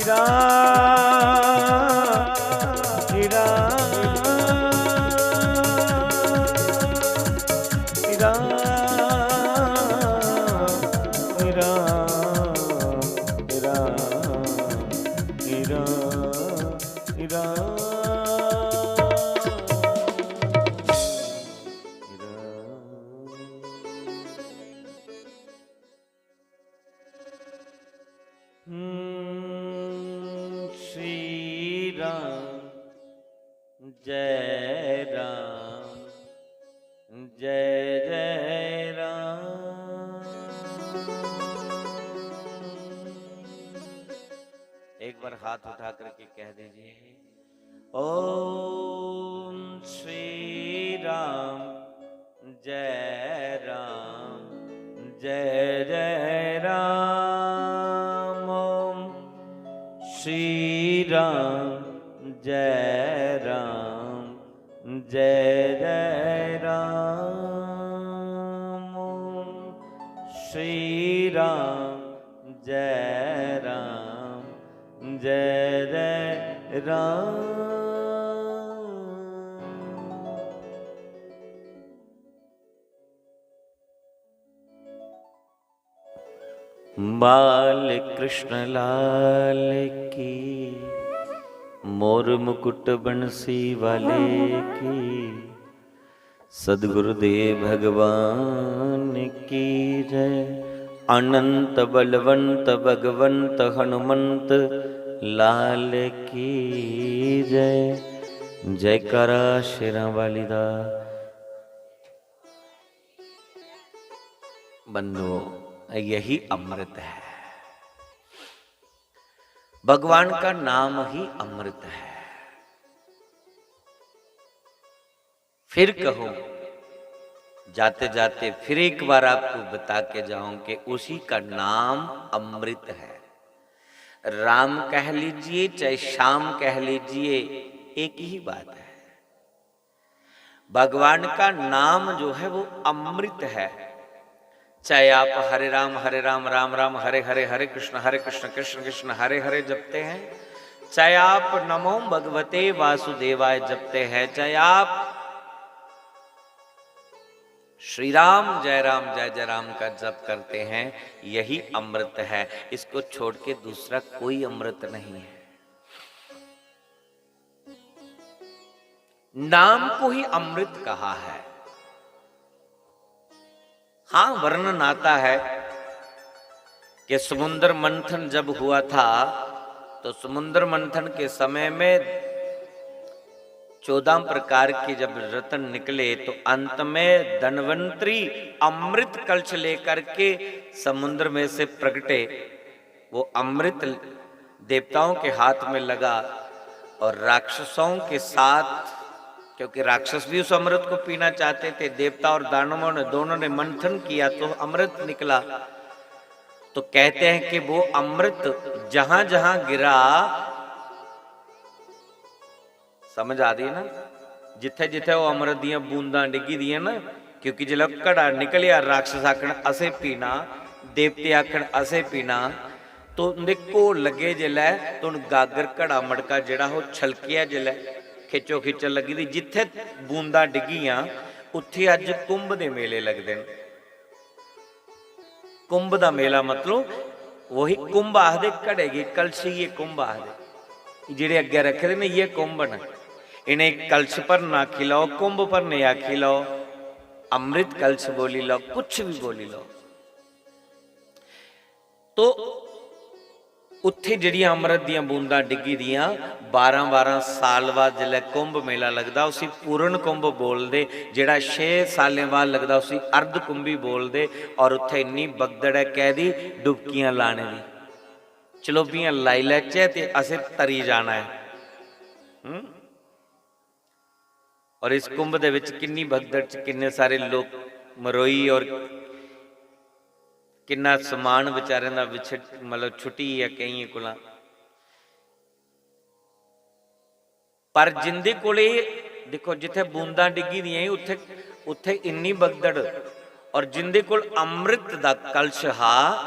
राम, राम, राम, राम, राम, राम। हम्म, श्री राम, जय राम, जय जय राम। एक बार हाथ उठा करके कह दीजिए, ओम श्री राम, जय राम, जय जय राम। ओम श्री राम, जय राम, जय जय राम। ओम श्री राम, जय राम, जय जय राम। बाल कृष्ण लाल की, मोर मुकुट बंसी वाले की, सदगुरुदेव भगवान की जय। अनंत बलवंत भगवंत हनुमंत लाल की जय। जयकारा शेरां वाली दा। बंधुओं, यही अमृत है। भगवान का नाम ही अमृत है। फिर कहूं, जाते जाते फिर एक बार आपको बता के जाऊं कि उसी का नाम अमृत है। राम कह लीजिए चाहे श्याम कह लीजिए, एक ही बात है। भगवान का नाम जो है वो अमृत है। चाहे आप हरे राम हरे राम राम राम हरे हरे, हरे कृष्ण हरे कृष्ण कृष्ण कृष्ण हरे हरे जपते हैं, चाहे आप नमो भगवते वासुदेवाय जपते हैं, चाहे आप श्री राम जय राम जय जय राम का जप करते हैं, यही अमृत है। इसको छोड़ के दूसरा कोई अमृत नहीं है। नाम को ही अमृत कहा है। हां, वर्णन आता है कि समुद्र मंथन जब हुआ था, तो समुद्र मंथन के समय में चौदह प्रकार के जब रत्न निकले, तो अंत में धन्वंतरी अमृत कलश लेकर के समुद्र में से प्रगटे। वो अमृत देवताओं के हाथ में लगा और राक्षसों के साथ, क्योंकि राक्षस भी उस अमृत को पीना चाहते थे, देवता और दानवों ने, दोनों ने मंथन किया तो अमृत निकला। तो कहते हैं कि वो अमृत जहां जहां गिरा, समझ आ रही है ना? जिथे जिथे वो अमृत दियां बूंदां डिग्गी दियां ना, क्योंकि जिसलै घड़ा निकलेआ, राक्षस आखन असें पीना, देवते आखन असें पीना, तो उंदे घोल लग्गे जिसलै, तो हून गागर घड़ा मटका जेह्ड़ा ओह् छलकेआ जिसलै, खिच्चो खिच्चन लग्गी दी, जित्थै बूंदां डिग्गियां, उत्थै अज्ज कुंभ दे मेले लगदे न। कुंभ दा मेला मतलब ओही कुंभ आखदे घड़े गी, कलशी गी कुंभ आखदे। जेह्ड़े अग्गें रक्खे दे न, इ'यै कुंभ न। इ'नें कलश भरना आखी लैओ, कुंभ भरने आखी लैओ, अमृत कलश बोली लैओ, कुछ बी बोली लैओ। तो उत्थै जेह्ड़ियां अमृत दियां बूंदां डिग्गी दियां, बारां बारां साल बाद जिसलै कुंभ मेला लगदा, उसी पूर्ण कुंभ बोलदे। जेह्ड़ा छे सालें बाद लगदा, उसी अर्ध कुंभी बोलदे। और उत्थै इन्नी बगदड़ ऐ कैह्दी, डुबकियां लाने दी। चलोबियां लाई लैचै ते असें तरी जाना ऐ। हूं? और इस कुंभ दे विच किन्नी भगदड़ च किन्ने सारे लोक मरोई और किन्ना समान बेचारें दा विछड़, मतलब, छुट्टी गेआ केइयें कोला। पर जिंदे कोल एह् दिक्खो, जित्थै बूंदां डिग्गी दियां ही, उत्थै, उत्थै इन्नी भगदड़। और जिंदे कोल अमृत दा कलश हा,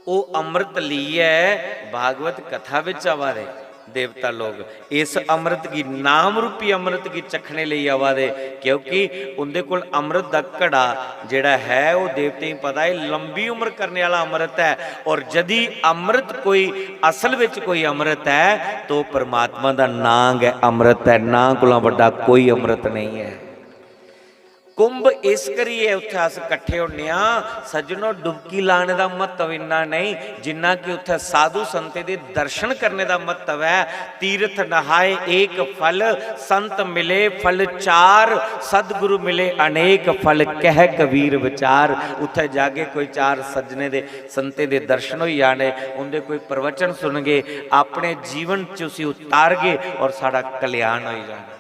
ओह् अमृत लेइयै भागवत कथा बिच आवा दे देवता लोग। इस अमृत गी, नाम रूपी अमृत गी चखने लेई आवा दे, क्योंकि उंदे कोल अमृत दा घड़ा जेह्ड़ा है, ओह् देवतें गी पता ऐ, लंबी उम्र करने आह्ला अमृत ऐ। और जदी अमृत कोई असल बिच कोई अमृत ऐ, तो परमात्मा दा नां गै अमृत ऐ, नां कोला बड्डा कोई अमृत नेईं ऐ। कुंभ इस करियै उत्थै अस कट्ठे होन्ने आं सज्जनो, डुबकी लाने दा म्हत्तव इन्ना नेईं जिन्ना कि उत्थै साधु संतें दे दर्शन करने दा म्हत्तव ऐ। तीर्थ नहाए एक फल, संत मिले फल चार, सदगुरु मिले अनेक फल, कह कबीर विचार। उत्थै जागे, कोई चार सज्जने दे, संतें दे दर्शन होई जाने, उंदे कोई प्रवचन सुनगे, अपने जीवन च उसी उतारगे और साढ़ा कल्याण होई जाना।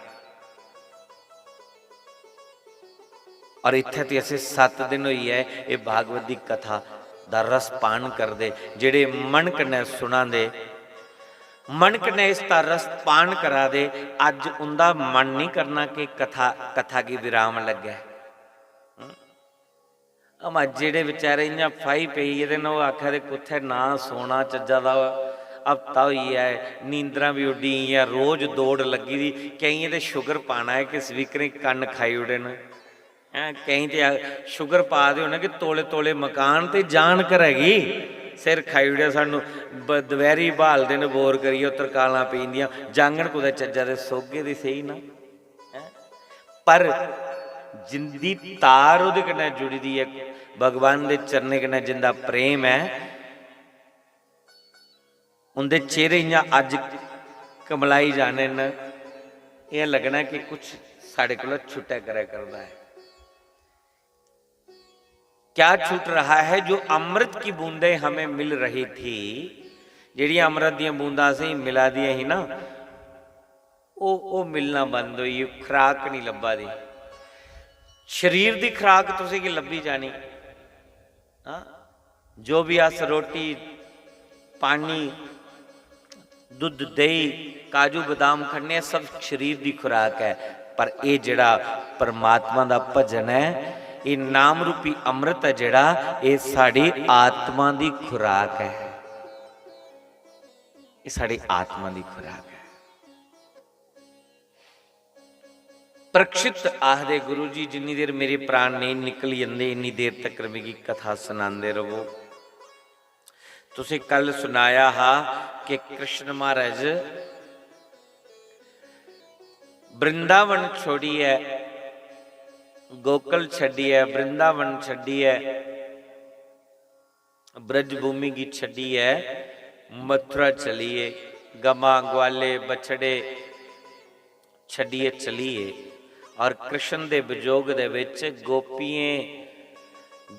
और इत्थै ते असें सत्त दिन होई ऐ एह् भागवत दी कथा दा रस पान करदे, जेह्ड़े मन कन्नै सुना दे, मन कन्नै इसदा रस पान करा दे, अज्ज उंदा मन निं करना कि कथा, कथा गी विराम लग्गै। हं? अमा जेह्ड़े बेचारे इ'यां फाही पेई गेदे न, ओह् आखा दे, "कुत्थै ना सोना चज्जा दा हफ्ता होई गेआ ऐ, नींदरां बी उड्डी गेइयां, रोज दौड़ लग्गी दी।" केइयें ते शुगर पाना ऐ कि स्पीकरें कन्न खाई ओड़े न। हैं, केईं ते आ-, शुगर पा दे होने कि तौले तौले मकान ते जान घरै गी, सिर खाई ओड़ेआ सानू। ब-, दपैह्री ब्हालदे न बोर करियै, ओह् तरकालां पेई जंदियां, जाङन कुतै चज्जा दे सोगे ते सेही ना। हैं? पर जिंदी तार ओह्दे कन्नै जुड़ी दी ऐ, भगवान दे चरणें कन्नै जिंदा प्रेम ऐ, उंदे चेहरे इ'यां अज्ज कमलाई जाने न, इ'यां लग्गना कि कुछ साढ़े कोला छुट्टै करै करदा ऐ। क्या छूट रहा है जो अमृत की बूंदें हमें मिल रही थी? जेह्ड़ियां अमृत दियां बूंदां असेंगी मिला दियां ही ना, ओह्, ओह् मिलना बंद होई, खुराक निं लब्भा दी। शरीर दी खुराक तुसेंगी लब्भी जानी। हां, जो बी अस रोटी, पानी, दुद्ध, देही, काजू, बदाम खन्ने आं, सब शरीर दी खुराक ऐ। पर एह् जेह्ड़ा परमात्मा दा भजन ऐ, एह् नाम रूपी अमृत ऐ जेह्ड़ा, एह् साढ़ी आत्मा दी खुराक ऐ। एह् साढ़ी आत्मा दी खुराक ऐ। परीक्षित आखदे, "गुरु जी, जिन्नी देर मेरे प्राण नेईं निकली जंदे, इन्नी देर तकर मिगी कथा सनांदे रवो।" तुसें कल सनाया हा कि कृष्ण महाराज वृंदावन छोड़ियै, गोकुल छड्डियै, वृंदावन छड्डियै, ब्रजभूमि गी छड्डियै मथुरा चली गे, गमां, ग्वाले, बछड़े छड्डियै चली गे। और कृष्ण दे विजोग दे विच गोपियें,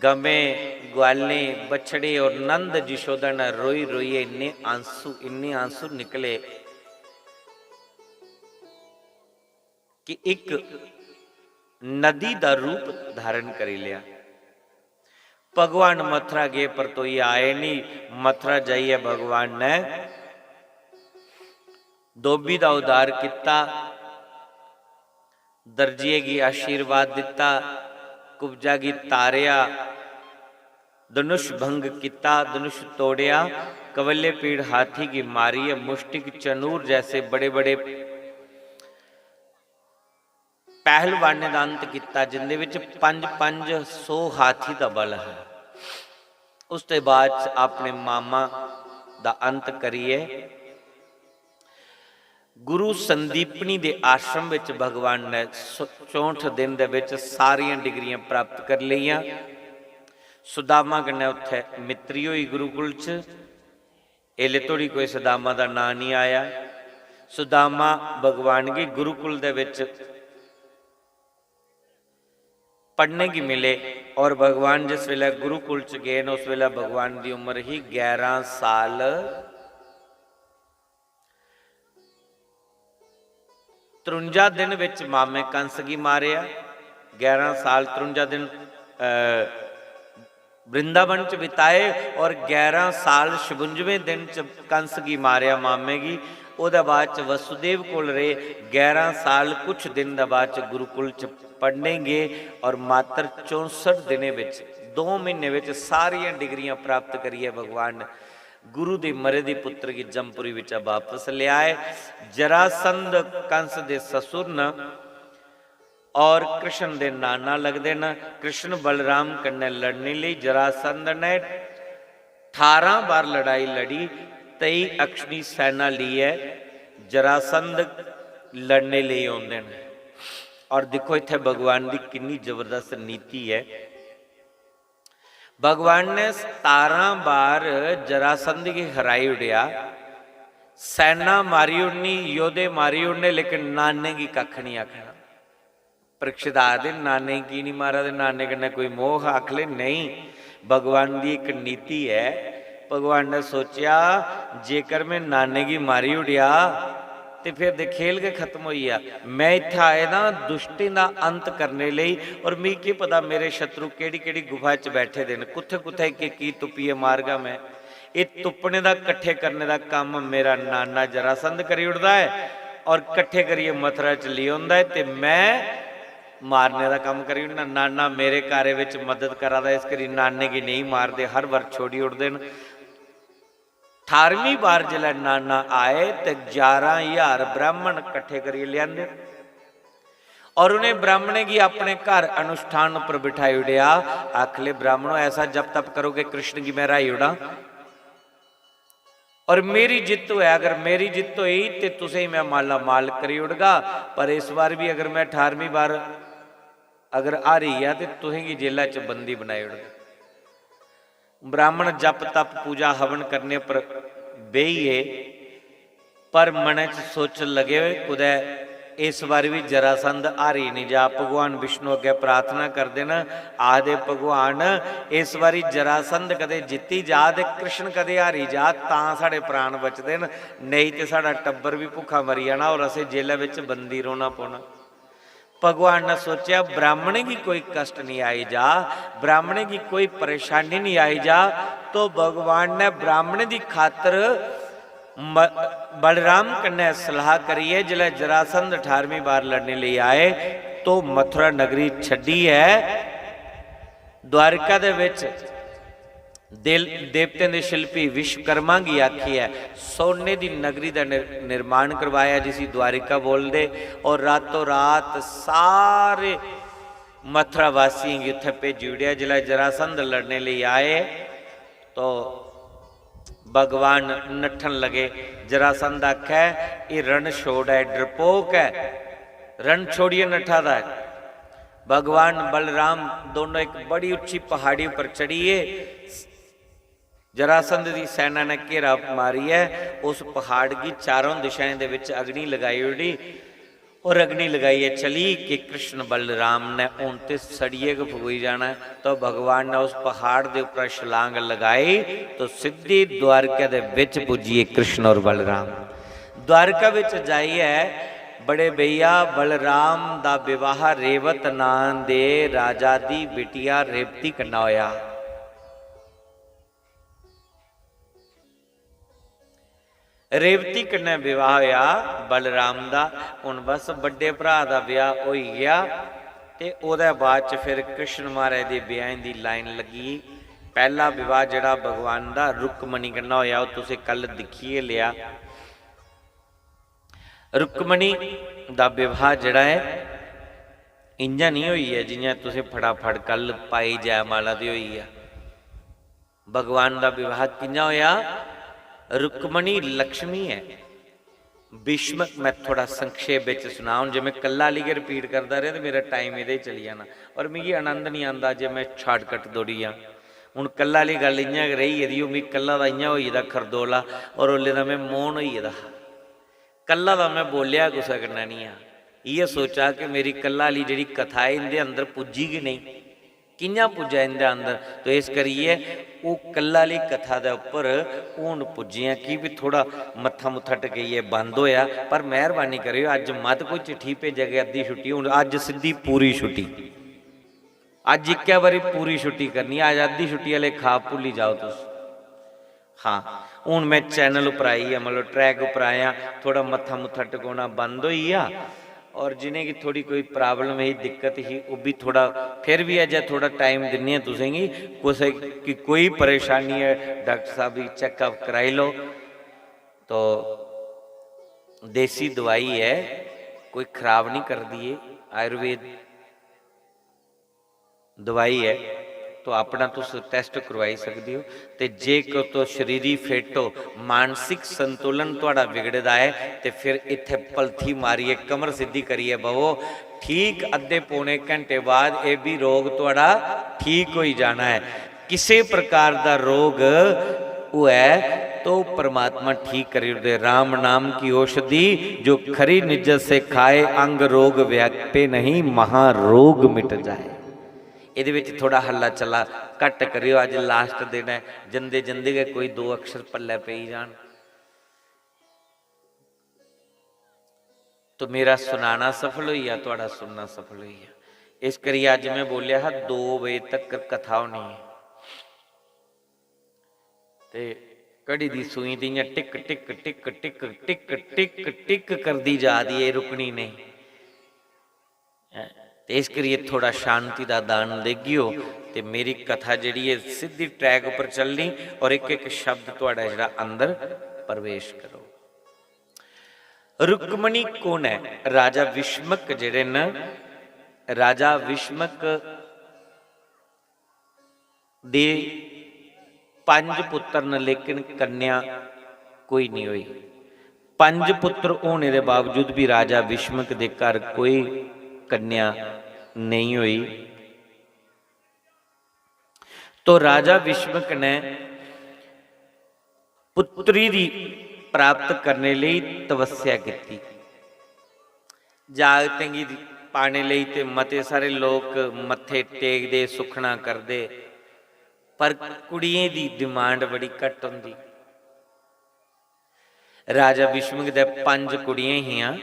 गमें, ग्वालें, बछड़े और नंद जशोदा ने रोई रोइयै इन्ने आंसू, इन्ने आंसू निकले कि इक नदी दा रूप धारण करी लेआ। भगवान मथुरा गे, परतोइयै आए नहीं। मथुरा जाइयै भगवान ने धोबी दा उद्धार किता, दर्जिये गी आशीर्वाद दिता, कुब्जा गी तारेआ, धनुष भंग किता, धनुष तोड़ेआ, कवल्ले पीड़ हाथी गी मारियै मुष्टिक चनूर जैसे बड़े-बड़े पहलवानें दा अंत किता, जिंदे विच पंज पंज सौ हाथी दा बल हा। उसदे बाद च अपने मामा दा अंत करियै गुरु संदीपनी दे आश्रम विच भगवान ने स-, चौंठ दिन दे विच सारियां डिग्रियां प्राप्त करी लेइयां। सुदामा कन्नै उत्थै मित्री होई गुरुकुल च। एल्ले धोड़ी कोई सुदामा दा नांऽ निं आया। सुदामा भगवान गी गुरुकुल दे विच पढ़ने गी मिले और भगवान जिस वेले गुरुकुल च गे न, उस वेले भगवान दी उम्र ही ग्यारह साल। त्रुंजा दिन बिच मामे कंस गी मारेआ, ग्यारह साल, त्रुंजा दिन, अ, वृंदावन च बिताए और ग्यारह साल छपुंजवें दिन च कंस गी मारेआ मामे गी। ओह्दे बाद च वसुदेव कोल रेह्, ग्यारह साल कुछ दिन दे बाद च गुरुकुल च पढ़ने गे और मात्र चौंसठ दिनें बिच, दो म्हीने बिच सारियां डिग्रियां प्राप्त करियै भगवान गुरु दे मरे दे पुत्र गी जमपुरी बिचा वापस लेआए। जरासंध कंस दे ससुर न और कृष्ण दे नाना लगदे न। कृष्ण बलराम कन्नै लड़ने लेई जरासंध ने ठारां बार लड़ाई लड़ी, तेई अक्षनी सेना लेइयै जरासंध लड़ने लेई औंदे न। और दिक्खो इत्थै भगवान दी किन्नी जबरदस्त नीति ऐ। भगवान ने सतारां बार जरासंध गी हराई ओड़ेआ, सैना मारी ओड़नी, योद्धे मारी ओड़ने, लेकिन नाने गी कक्ख निं आखना। परीक्षित आखदे, "नाने गी की निं मारा दे? नाने कन्नै कोई मोह?" आखले, "नेईं।" भगवान दी इक नीति ऐ। भगवान ने सोचेआ, "जेकर में नाने गी मारी ओड़ेआ, ते फिर ते खेल गै खत्म होई गेआ। में इत्थै आए दा दुष्टें दा अंत करने लेई, और मिगी केह् पता मेरे शत्रु केह्ड़ी-केह्ड़ी गुफा च बैठे दे न, कुत्थै-कुत्थै की, की तुप्पियै मारगा में। एह् तुप्पने दा, कट्ठे करने दा कम्म मेरा नाना जरासंध करी ओड़दा ऐ, और कट्ठे करियै मथुरा च लेई औंदा ऐ, ते में मारने दा कम्म करी ओड़ना। नाना मेरे कार्य बिच मदद करा दा, इस करी नाने गी नेईं मारदे, हर बार छोड़ी ओड़दे न।" ठारमीं बार जिसलै नाना आए ते ग्यारह ज्हार ब्राह्मण कट्ठे करियै लेआंदे और उ'नें ब्राह्मणें गी अपने घर अनुष्ठान उप्पर बिठाई ओड़ेआ। आखले, "ब्राह्मणो, ऐसा जप तप करो कि कृष्ण गी में र्हाई ओड़ां और मेरी जित्त होऐ। अगर मेरी जित्त होई ते तुसेंगी में माला माल करी ओड़गा, पर इस बार बी अगर में ठारमीं बार अगर हारी गेआ ते तुसेंगी जेला च बंदी बनाई ओड़गा।" ब्राह्मण जप तप पूजा हवन करने पर बेही गे, पर मनै च सोचन लगे, "कुतै इस बारी बी जरासंध हारी निं जा।" भगवान विष्णु अग्गें प्रार्थना करदे न, आखदे, "भगवान, इस बारी जरासंध कदें जित्ती जा ते कृष्ण कदें हारी जा, तां साढ़े प्राण बचदे न, नेईं ते साढ़ा टब्बर बी भुक्खा मरी जाना और असें जेलै बिच बंदी रौह्ना पौना।" भगवान ने सोचेआ, ब्राह्मणें गी कोई कष्ट निं आई जा, ब्राह्मणें गी कोई परेशानी निं आई जा, तो भगवान ने ब्राह्मणें दी खातर म-, बलराम कन्नै सलाह करियै जिसलै जरासंध ठारमीं बार लड़ने लेई आए, तो मथुरा नगरी छड्डियै द्वारिका दे बिच दिल-, देवतें दे शिल्पी विश्वकर्मा गी आखियै सोने दी नगरी दा निर-, निर्माण करवाया, जिसी द्वारिका बोलदे, और रातों रात सारे मथुरा वासियें गी उत्थै भेजी ओड़ेआ। जिसलै जरासंध लड़ने लेई आए, तो भगवान नट्ठन लगे। जरासंध आखै, "एह् रण छोड़ ऐ, डरपोक ऐ, रण छोड़ियै नट्ठा दा ऐ।" भगवान बलराम दोनों इक बड़ी उच्ची पहाड़ी उप्पर चढ़ियै, जरासंध दी सैना ने घेरा मारियै उस पहाड़ गी चारों दिशाएं दे बिच अग्नि लगाई ओड़ी और अग्नि लगाइयै चली कि कृष्ण बलराम ने हून ते सड़ियै गै फकोई जाना ऐ। तो भगवान ने उस पहाड़ दे उप्परा छलांग लगाई तो सिद्धी द्वारका दे बिच पुज्जियै कृष्ण और बलराम। द्वारका बिच जाइयै बड़े भैया बलराम दा विवाह रेवत नां दे राजा दी बिटिया रेवती कन्नै होया। रेवती कन्नै विवाह होया बलराम दा। हुन बस बड्डे भ्राऽ दा ब्याह होई गेआ ते ओह्दे बाद च फिर कृष्ण महाराज दे ब्याहें दी लाइन लग्गी। पैह्ला विवाह जेह्ड़ा भगवान दा रुक्मणी कन्नै होया, ओह् तुसें कल दिक्खी गै लेआ। रुक्मणी दा विवाह जेह्ड़ा ऐ, इ'यां निं होई ऐ जि'यां तुसें फटाफट कल पाई जयमाला ते होई गेआ। भगवान दा विवाह कि'यां होया? रुक्मणी लक्ष्मी ऐ। भीष्म, मैं थोड़ा संक्षेप बिच सनां, हून जे मैं कल्ला आह्ली गै repeat करदा रेहा ते मेरा time एह्दे च चली जाना, और मिगी आनंद निं आंदा जे मैं shortcut दौड़ी जां। हून कल्ला आह्ली गल्ल इ'यां गै रेही गेदी, ओह् मिगी कल्ला दा इ'यां होई गेदा खरदोला, और ओल्ले दा मैं मौन होई गेदा हा। कल्ला दा मैं बोलेआ कुसै कन्नै निं हा। इ'यै सोचा कि मेरी कल्ला आह्ली जेह्ड़ी कथा ऐ, इं'दे अंदर पुज्जी गै नेईं। कि'यां पुज्जा इं'दे अंदर? तो इस करियै ओह् कल्ला आह्ली कथा दे उप्पर हून पुज्जे आं, की बी थोह्ड़ा मत्था मुत्था टकेइयै बंद होएआ, पर मेह्रबानी करेओ, अज्ज मत कोई चिट्ठी भेजेआ कि अद्धी छुट्टी, हून अज्ज सिद्धी पूरी छुट्टी, अज्ज इक्कै बारी पूरी छुट्टी करनी, अज्ज अद्धी छुट्टी आह्ले खाब भुल्ली जाओ तुस। हाँ, हून में channel उप्पर आई गेआ, मतलब track उप्पर आया, थोह्ड़ा मत्था मुत्था टकोना बंद होई गेआ। और जि'नेंगी थोह्ड़ी कोई problem ही, दिक्कत ही, ओह् बी थोह्ड़ा, फिर बी अजें थोह्ड़ा time दिन्ने आं तुसेंगी। कुसै गी कोई परेशानी ऐ, डाक्टर साह्ब गी checkup कराई लैओ। तो देसी दोआई ऐ, कोई खराब निं करदी ऐ, आयुर्वेद दोआई ऐ, तो अपना तुस test करवाई सकदे ओ। ते जे क-, तुस शरीरी fit ओ, मानसिक संतुलन थुआढ़ा बिगड़े दा ऐ, ते फिर इत्थै पलथी मारियै, कमर सिद्धी करियै बवो। ठीक अद्धे पौने घैंटे बाद एह् बी रोग थुआढ़ा ठीक होई जाना ऐ। किसे प्रकार दा रोग होऐ तो परमात्मा ठीक करी ओड़दे। राम नाम की औषधि जो खरी निज से खाए, अंग रोग व्यापे नहीं, महारोग मिट जाए। एह्दे बिच थोह्ड़ा हल्ला चल्ला घट्ट करेओ, अज्ज last दिन ऐ, जंदे जंदे गै कोई दो अक्षर पल्लै पेई जान। तो मेरा सुनाना सफल होई गेआ, थुआढ़ा सुनना सफल होई गेआ। इस करियै अज्ज में बोलेआ हा, दो बजे तक कथा होनी ऐ। ते घड़ी दी सूई ते इ'यां टिक, टिक, टिक, टिक, टिक, टिक, टिक, टिक करदी जा दी ऐ, रुकनी नेईं। हैं? ते इस करियै थोह्ड़ा शांति दा दान देगियो ते मेरी कथा जेह्ड़ी ऐ, सिद्धी track उप्पर चलनी और इक-इक शब्द थुआढ़ा जेह्ड़ा अंदर प्रवेश करो। रुक्मणी कु'न ऐ? राजा विष्मक जेह्ड़े न, राजा विष्मक दे पंज पुत्तर न, लेकिन कन्या कोई निं होई। पंज पुत्तर होने दे बावजूद बी राजा विष्मक दे घर कोई कन्या नेईं होई। तो राजा विष्मक ने पुत्री दी प्राप्त करने लेई तपस्या कीती। जागतें गी पाने लेई ते मते सारे लोक मत्थे टेकदे, सुक्खना करदे, पर कुड़ियें दी demand बड़ी घट्ट होंदी। राजा भीष्मक दे पंज कुड़ियां हियां,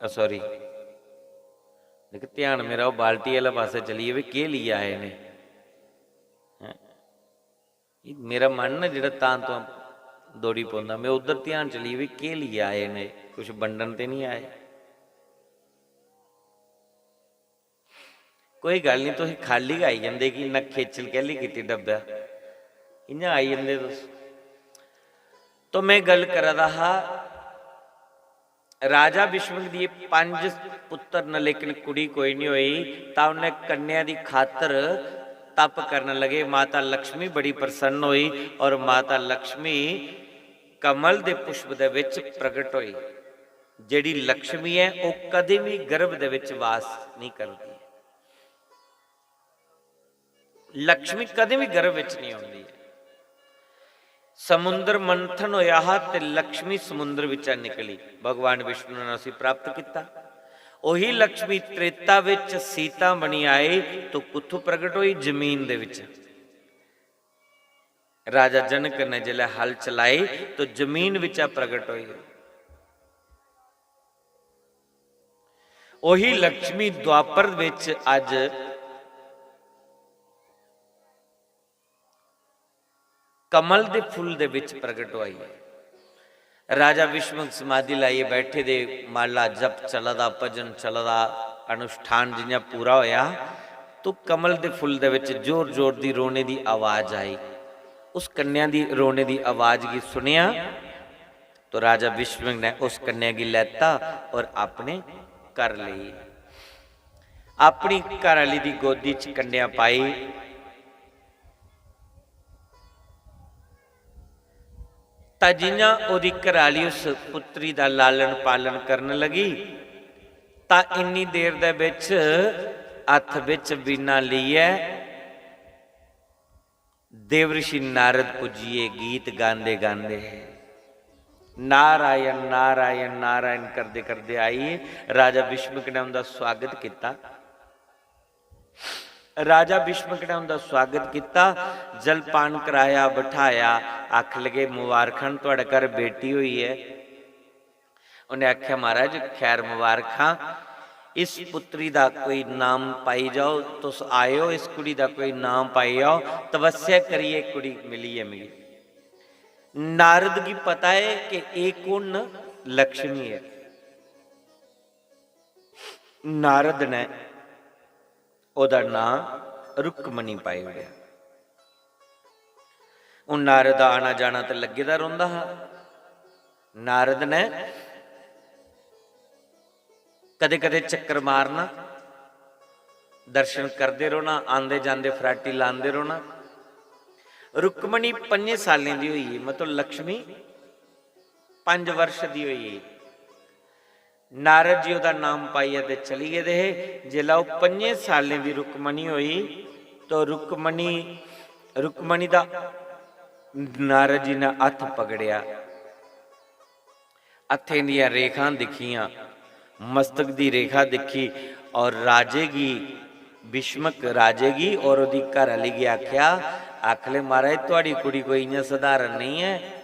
अ, sorry, दिक्ख, ध्यान मेरा ओह् बाल्टी आह्ले पासै चली गेआ, केह् लेइयै आए न? हैं? एह् मेरा मन ना जेह्ड़ा तां तुआं दौड़ी पौंदा, में उद्धर ध्यान चली गेआ, केह् लेइयै आए न एह्? कुछ बंडन ते निं आए? कोई गल्ल निं, तुस खाल्ली गै आई जंदे कि इन्ना खेचल कैह्ली कीती डब्बै? इ'यां आई जंदे तुस। तो में गल्ल करा दा हा, राजा भीष्मक दिये पंज पुत्तर न, लेकिन कुड़ी कोई निं होई। तां उ'न्नै कन्या दी खातर तप करन लगे। माता लक्ष्मी बड़ी प्रसन्न होई और माता लक्ष्मी कमल दे पुष्प दे विच प्रगट होई। जेह्ड़ी लक्ष्मी ऐ, ओह् कदें बी गर्भ दे विच वास निं करदी। लक्ष्मी कदें बी गर्भ विच निं औंदी ऐ। समुंदर मंथन होया हा ते लक्ष्मी समुंदर बिच्चा निकली, भगवान विष्णु ने उसी प्राप्त किता। ओही लक्ष्मी त्रेता विच सीता बनी आई, तो कुत्थों प्रगट होई? जमीन दे विच। राजा जनक ने जिसलै हल चलाई, तो जमीन बिच्चा प्रगट होई। ओही लक्ष्मी द्वापर विच अज कमल दे फुल्ल दे विच प्रगट होई ऐ। राजा भीष्मक समाधि लाइयै बैठे दे, माला जप चला दा, भजन चला दा, अनुष्ठान जि'यां पूरा होया, तो कमल दे फुल्ल दे विच जोर-जोर दी रोने दी आवाज आई। उस कन्या दी रोने दी आवाज गी सुनेआ, तो राजा भीष्मक ने उस कन्या गी लैता और अपने घर लेई। अपनी घर आह्ली दी गोदी च कन्या पाई। तां जि'यां ओह्दी घरैआह्ली उस पुत्री दा लालन पालन करन लगी, तां इन्नी देर दे बिच हत्थ बिच वीणा लेइयै देवर्षि नारद पुज्जियै गीत गांदे गांदे, नारायण नारायण नारायण करदे करदे आई। राजा भीष्मक ने उं'दा सुआगत कीता। राजा भीष्मक ने उं'दा स्वागत कीता, जलपान कराया, बठाया, आखन लगे, "मुबारखां न, थुआढ़े घर बेटी होई ऐ।" उ'नें आखेआ, "महाराज, खैर मुबारखां, इस पुत्री दा कोई नाम पाई जाओ, तुस आए ओ, इस कुड़ी दा कोई नाम पाई जाओ, तपस्या करियै कुड़ी मिली ऐ मिगी।" नारद गी पता ऐ कि एह् कु'न न? लक्ष्मी ऐ। नारद ने ओह्दा नांऽ रुक्मणी पाई ओड़ेआ। हून नारद दा आना जाना ते लग्गे दा रौंह्दा हा। नारद ने कदें-कदें चक्कर मारना, दर्शन करदे रौह्ना, आंदे जांदे फराटी लांदे रौह्ना। रुक्मणी पंजें सालें दी होई गेई, मतलब लक्ष्मी पंज वर्ष दी होई गेई। नारद जी ओह्दा नाम पाइयै ते चली गेदे हे। जिसलै ओह् पंजें सालें दी रुक्मणी होई, तो रुक्मणी, रुक्मणी दा नारद जी ने हत्थ पकड़ेआ, हत्थें दियां रेखां दिक्खियां, मस्तक दी रेखा दिक्खी, और राजे गी, भीष्मक राजे गी और ओह्दी घर आह्ली गी आखेआ, आखले, "महाराज, थुआढ़ी कुड़ी कोई इ'यां सधारण नेईं ऐ।"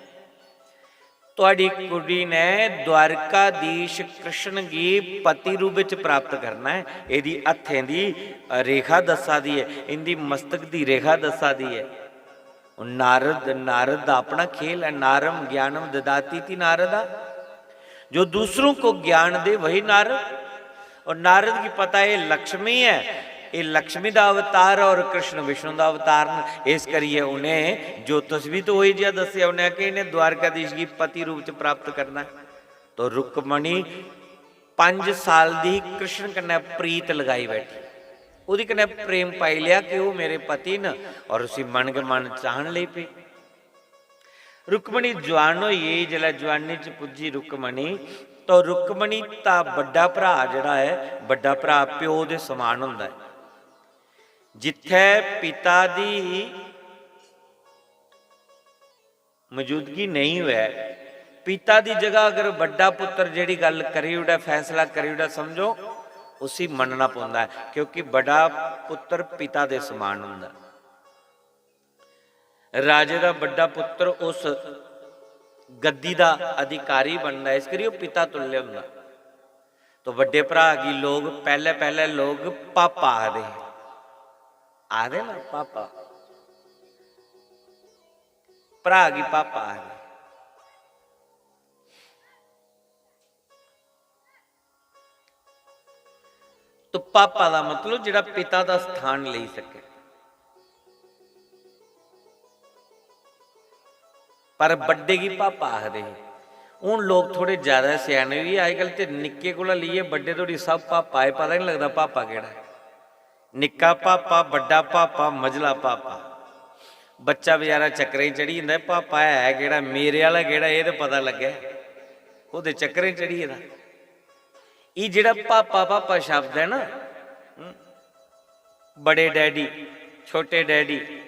थुआढ़ी कुड़ी ने द्वारकाधीश कृष्ण गी पति रूप च प्राप्त करना ऐ। एह्दी हत्थें दी रेखा दस्सा दी ऐ, इं'दी मस्तक दी रेखा दस्सा दी ऐ। नारद, नारद दा अपना खेल है, नारम ज्ञानम ददातीति नारदा। जो दूसरों को ज्ञान दे वही नारद। और नारद गी पता एह् लक्ष्मी ऐ, एह् लक्ष्मी दा अवतार ऐ और कृष्ण विष्णु दा अवतार न। इस करियै उ'नें ज्योतिष बी तो ओही जेहा दस्सेआ, उ'नें आखेआ इ'नें द्वारकाधीश गी पति रूप च प्राप्त करना ऐ। तो रुक्मणी पंज साल दी कृष्ण कन्नै प्रीत लगाई बैठी, ओह्दे कन्नै प्रेम पाई लेआ कि ओह् मेरे पति न, और उसी मन गै मन चाहन लेई पेई। रुक्मणी जुआन होई गेई। जिसलै जुआनी च पुज्जी रुक्मणी, तो रुक्मणी दा बड्डा भ्राऽ जेह्ड़ा ऐ, बड्डा भ्राऽ प्यो दे समान होंदा ऐ। जित्थै पिता दी मौजूदगी नेईं होऐ, पिता दी जगह अगर बड्डा पुत्तर जेह्ड़ी गल्ल करी ओड़ै, फैसला करी ओड़ै, समझो उसी मन्नना पौंदा ऐ, क्योंकि बड्डा पुत्तर पिता दे समान होंदा ऐ। राजे दा बड्डा पुत्तर उस गद्दी दा अधिकारी बनदा, इस करियै ओह् पिता तुल्य होंदा। तो बड्डे भ्राऽ गी लोक, पैह्ले, पैह्ले लोक पापा आखदे हे। आखदे ना पापा, भ्राऽ गी पापा आखदे। तो पापा दा मतलब जेह्ड़ा पिता दा स्थान लेई सकै। पर बड्डे गी पापा आखदे हे। हून लोक थोड़े ज्यादा स्याने होई गे। अज्जकल ते निक्के कोला लेइयै बड्डे धोड़ी सब पापा ऐ, पता निं लगदा पापा केह्ड़ा ऐ। निक्का पापा, बड्डा पापा, मझला पापा। बच्चा बचैरा चक्करें च चढ़ी जंदा ऐ, पापा है केह्ड़ा, मेरे आह्ला केह्ड़ा, एह् ते पता लग्गै। ओह्दे चक्करें च चढ़ी गेदा। एह् जेह्ड़ा पापा, पापा शब्द ऐ ना, हं, बड़े डैडी, छोटे डैडी,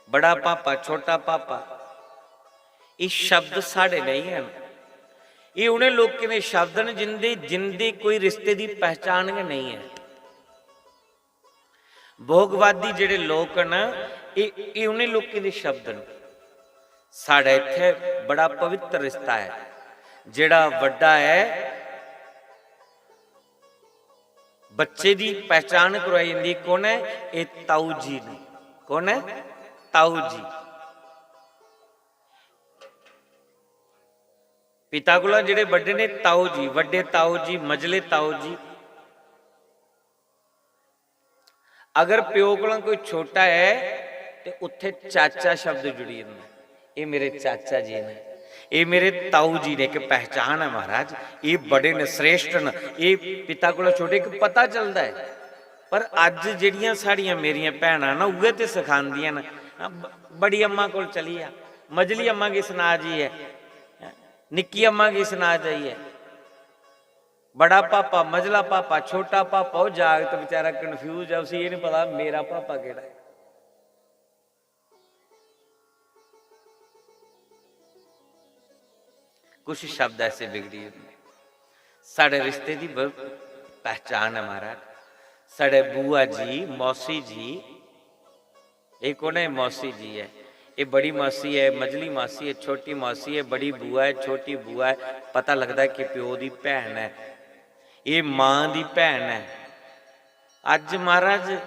बड़ा पापा, छोटा पापा, एह् शब्द साढ़े नेईं हैन। एह् उ'नें लोकें दे शब्द न जिंदे, जिंदे कोई रिश्ते दी पहचान गै नेईं ऐ। भोगवादी जेह्ड़े लोक न, एह्, एह् उ'नें लोकें दे शब्द न। साढ़े इत्थै बड़ा पवित्र रिश्ता ऐ। जेह्ड़ा बड्डा ऐ, बच्चे दी पहचान करवाई जंदी, कौन ऐ? एह् ताऊ जी न। कौन ऐ? ताऊ जी। पिता कोला जेह्ड़े बड्डे ने, ताऊ जी, बड्डे ताऊ जी, मझले ताऊ जी। अगर प्यो कोला कोई छोटा ऐ, ते उत्थै चाचा शब्द जुड़ी जंदा ऐ। "एह् मेरे चाचा जी न, एह् मेरे ताऊ जी ने।" इक पहचान ऐ महाराज, एह् बड़े न, श्रेष्ठ न, एह् पिता कोला छोटे, इक पता चलदा ऐ। पर अज्ज जेह्ड़ियां साढ़ियां मेरियां भैनां न, उ'ऐ ते सखांदियां न, "ब-, बड़ी अम्मा कोल चली जा, मझली अम्मा गी सना जाइयै, निक्की अम्मा गी सना जाइयै।" बड़ा पापा, मझला पापा, छोटा पापा, ओह् जागत बेचारा confuse ऐ, उसी एह् निं पता मेरा पापा केह्ड़ा ऐ। कुछ शब्द ऐसे बिगड़ी जंदे। साढ़े रिश्ते दी ब-, पहचान ऐ महाराज। साढ़े बुआ जी, मौसी जी, एह् कु'न ऐ? मौसी जी ऐ। एह् बड़ी मौसी ऐ, मझली मौसी ऐ, छोटी मौसी ऐ, बड़ी बुआ ऐ, छोटी बुआ ऐ। पता लगदा ऐ कि प्यो दी भैन ऐ, एह् मां दी भैन ऐ। अज्ज महाराज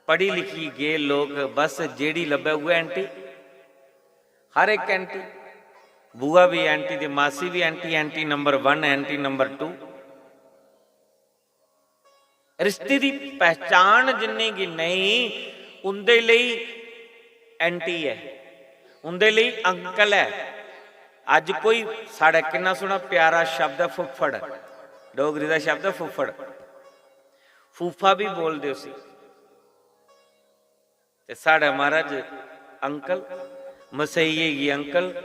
पढ़ी लिखी गे लोक, बस जेह्ड़ी लब्भै उ'ऐ aunty, हर इक aunty, बुआ बी aunty ते मासी बी aunty, aunty number one, aunty number two। रिश्ते दी पहचान जिन्ने गी नेईं, उंदे लेई aunty ऐ, उंदे लेई uncle ऐ। अज्ज कोई साढ़ा किन्ना सोह्ना प्यारा शब्द ऐ फुफ्फड़, डोगरी दा शब्द ऐ फुफ्फड़, फूफा बी बोलदे उसी। ते साढ़े महाराज uncle, मसेइये गी uncle,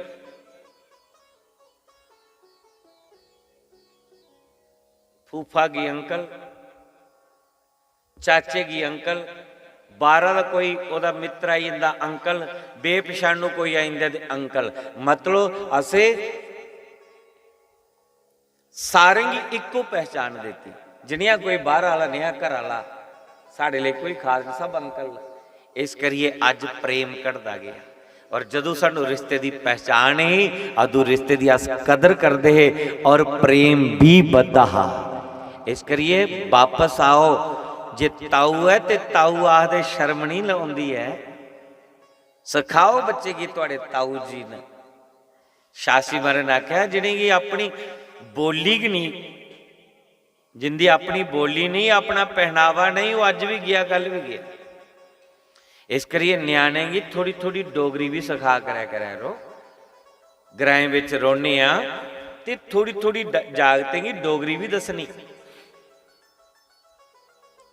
फूफा गी uncle, चाचे गी uncle, बाह्रा दा कोई ओह्दा मित्तर आई जंदा uncle, बेपछानू कोई आई जंदा ते uncle। मतलब असें सारें गी इक्को पहचान दित्ती। जनेहा कोई बाह्र आह्ला, नेहा घर आह्ला, साढ़े लेई कोई खास निं, सब uncle। इस करियै अज्ज प्रेम घटदा गेआ। और जदूं सानू रिश्ते दी पहचान ही, अदूं रिश्ते दी अस कदर करदे हे और प्रेम भी बधदा हा। इस करियै बापस आओ, जे ताऊ ऐ ते ताऊ आखदे शर्म निं औंदी ऐ। सखाओ बच्चे गी, थुआढ़े ताऊ जी न। शास्त्री महाराज ने आखेआ, जिनेंगी अपनी बोली गै निं, जिंदी अपनी बोली नेईं, अपना पहनावा नेईं, ओह् अज्ज बी गेआ, कल बी गेआ। इस करियै ञ्याणें गी थोह्ड़ी-थोह्ड़ी डोगरी बी सखा करै, करै करो। ग्राएं बिच रौह्ने आं ते थोह्ड़ी-थोह्ड़ी ड-, जागतें गी डोगरी बी दस्सनी।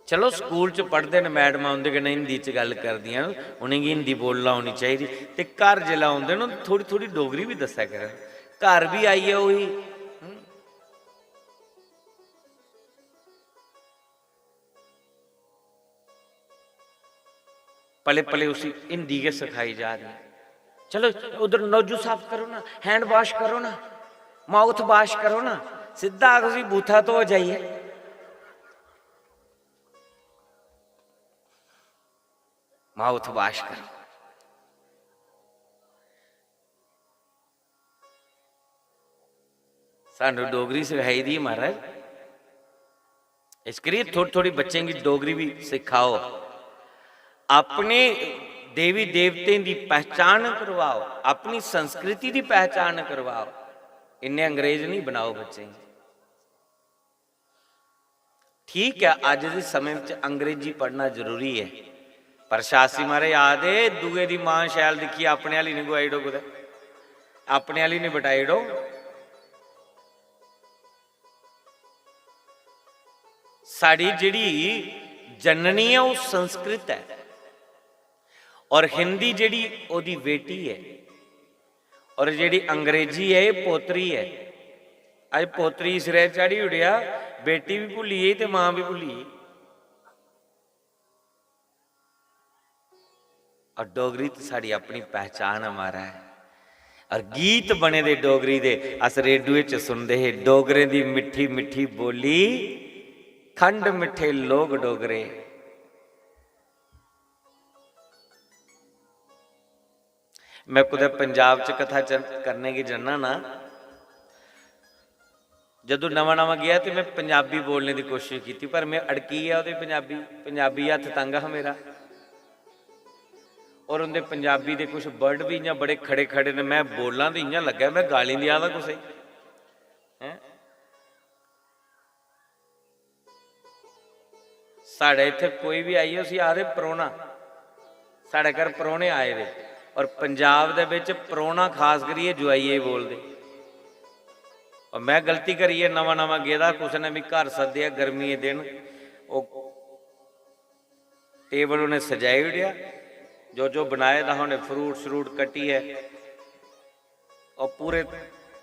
चलो, स्कूल च पढ़दे न, मैडमां उं'दे कन्नै हिंदी च गल्ल करदियां न, उ'नेंगी हिंदी बोलना औनी चाहिदी। ते घर जिसलै औंदे न, थोह्ड़ी-थोह्ड़ी डोगरी बी दस्सै करन। घर बी आइयै ओही, हं? पले पले उसी हिंदी गै सखाई जा दी। चलो, उद्धर नोजू साफ करो ना, hand wash करो ना, mouth wash करो ना, सिद्धा आख उसी, बूथा धो जाइयै, mouth wash करो। सानू डोगरी सखाई दी महाराज, इस करियै थोड़ी-थोड़ी बच्चें गी डोगरी भी सिखाओ, अपने देवी देवतें दी पहचान करवाओ, अपनी संस्कृति दी पहचान करवाओ। इन्ने अंग्रेज नहीं बनाओ बच्चें गी। ठीक ऐ, अज्ज दे समें च अंग्रेजी पढ़ना जरूरी ऐ, पर शास्त्री महाराज आखदे, "दूए दी मां शैल दिक्खियै अपने आह्ली निं गुआई ओड़ो कुतै, अपने आह्ली निं बटाई ओड़ो।" साढ़ी जेह्ड़ी जननी ऐ, ओह् संस्कृत ऐ, और हिंदी जेह्ड़ी ओह्दी बेटी ऐ, और जेह्ड़ी अंग्रेजी ऐ, एह् पोतरी ऐ। अज्ज पोतरी सिरै चाढ़ी ओड़ेआ, बेटी बी भुल्ली गेई ते मां बी भुल्ली गेई। और डोगरी ते साढ़ी अपनी पहचान ऐ, महाराज। और गीत बने दे डोगरी दे, अस रेडुए च सुनदे हे, "डोगरें दी मिट्ठी मिट्ठी बोली, खंड मिट्ठे लोक डोगरे।" मैं कुतै पंजाब च कथा च-, करने गी जन्ना ना, जदूं नमां-नमां गेआ ते मैं पंजाबी बोलने दी कोशिश कीती, पर मैं अड़की गेआ ओह्दे पंजाबी, पंजाबी हत्थ तंग हा मेरा। और उं'दे पंजाबी दे कुछ word बी इ'यां बड़े खड़े-खड़े न, मैं बोलां ते इ'यां लग्गै मैं गालीं देआ दा कुसै गी। हैं? साढ़े इत्थै कोई बी आई जा, उसी आखदे परौह्ना। साढ़े घर परौह्ने आए दे, और पंजाब दे बिच परौह्ना खास करियै जुआइये गी बोलदे। और मैं गलती करियै नमां नमां गेदा, कुसै ने मिगी घर सद्देआ, गर्मियें दे दिन, ओह् टेबल उ'नें सजाई ओड़ेआ, जो जो बनाए दा हा उ'नें, फ्रूट श्रूट कट्टियै, और पूरे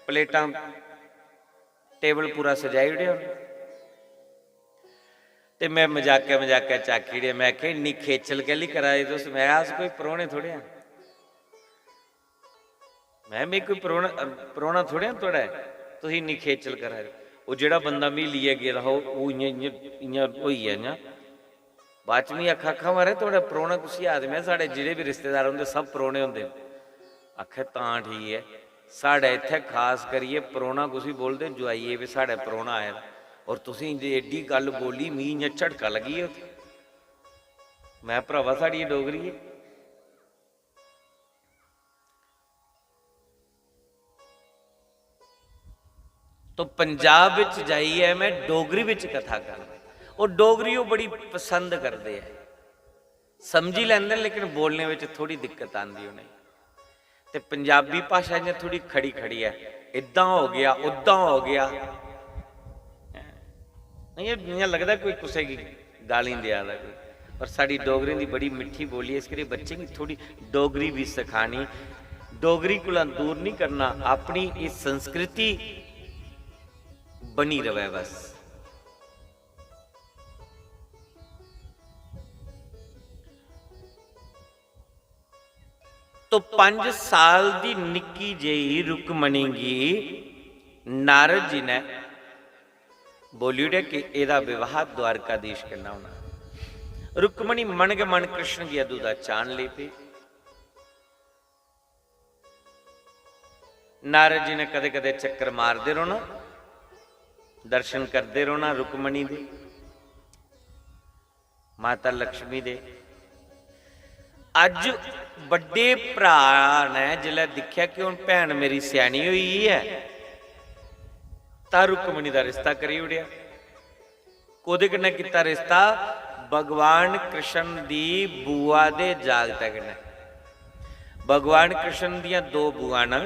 प्लेटां टेबल पूरा सजाई ओड़ेआ उ'नें। ते मैं मजाकै मजाकै च आखी ओड़ेआ, मैं आखेआ, "इन्नी खेचल कैल्ली करा दे तुस?" मैं, "अस कोई परौह्ने थोड़े आं।" मैं, "मैं कोई परौह्ना, परौह्ना थोड़े आं थुआढ़ा, तुस इन्नी खेचल करा दे?" ओह् जेह्ड़ा बंदा मिगी लेइयै गेदा हा, ओह् इ'यां, इ'यां, इ'यां होई गेआ इ'यां। बाद च मिगी आखा, आखा, "महाराज, थुआढ़ा परौह्ना कुसी आखदे?" में, "साढ़े जेह्ड़े बी रिश्तेदार होंदे, सब परौह्ने होंदे न।" आखै, "तां ठीक ऐ, साढ़े इत्थै खास करियै परौह्ना कुसी बोलदे? जुआइयै बी साढ़े परौह्ना आए दा, और तुसें जे एड्डी गल्ल बोली, मिगी इ'यां झटका लग्गी गेआ उत्थै।" में, "भ्रावा, साढ़ी एह् डोगरी ऐ।" तो पंजाब बिच जाइयै में डोगरी बिच कथा करना। ओह् डोगरी ओह् बड़ी पसंद करदे ऐ, समझी लैंदे न, लेकिन बोलने बिच थोड़ी दिक्कत आंदी उ'नेंगी। ते पंजाबी भाशा इ'यां थोड़ी खड़ी खड़ी ऐ, इद्दां हो गेआ, उद्दां हो गेआ। इ'यां, इ'यां लगदा कोई कुसै गी गालीं देआ दा कोई। पर साढ़ी डोगरें दी बड़ी मिट्ठी बोली ऐ, इस करियै बच्चें गी थोड़ी डोगरी बी सखानी, डोगरी कोला दूर निं करना, अपनी एह् संस्कृति बनी र'वै बस। तो पंज साल दी निक्की जेही रुक्मणी गी नारद जी ने बोली ओड़ेआ कि एह्दा विवाह द्वारकाधीश कन्नै होना। रुक्मणी मन गै मन कृष्ण गी अदूं दा चाहन लगी पेई। नारद जी ने कदें-कदें चक्कर मारदे रौह्ना, दर्शन करदे रौह्ना रुक्मणी दे, माता लक्ष्मी दे। अज्ज बड्डे भ्राऽ ने जिसलै दिक्खेआ कि हून भैन मेरी स्यानी होई गेई ऐ, तां रुक्मणी दा रिश्ता करी ओड़ेआ। कोह्दे कन्नै कीता रिश्ता? भगवान कृष्ण दी बुआ दे जागतै कन्नै। भगवान कृष्ण दियां दो बुआ न,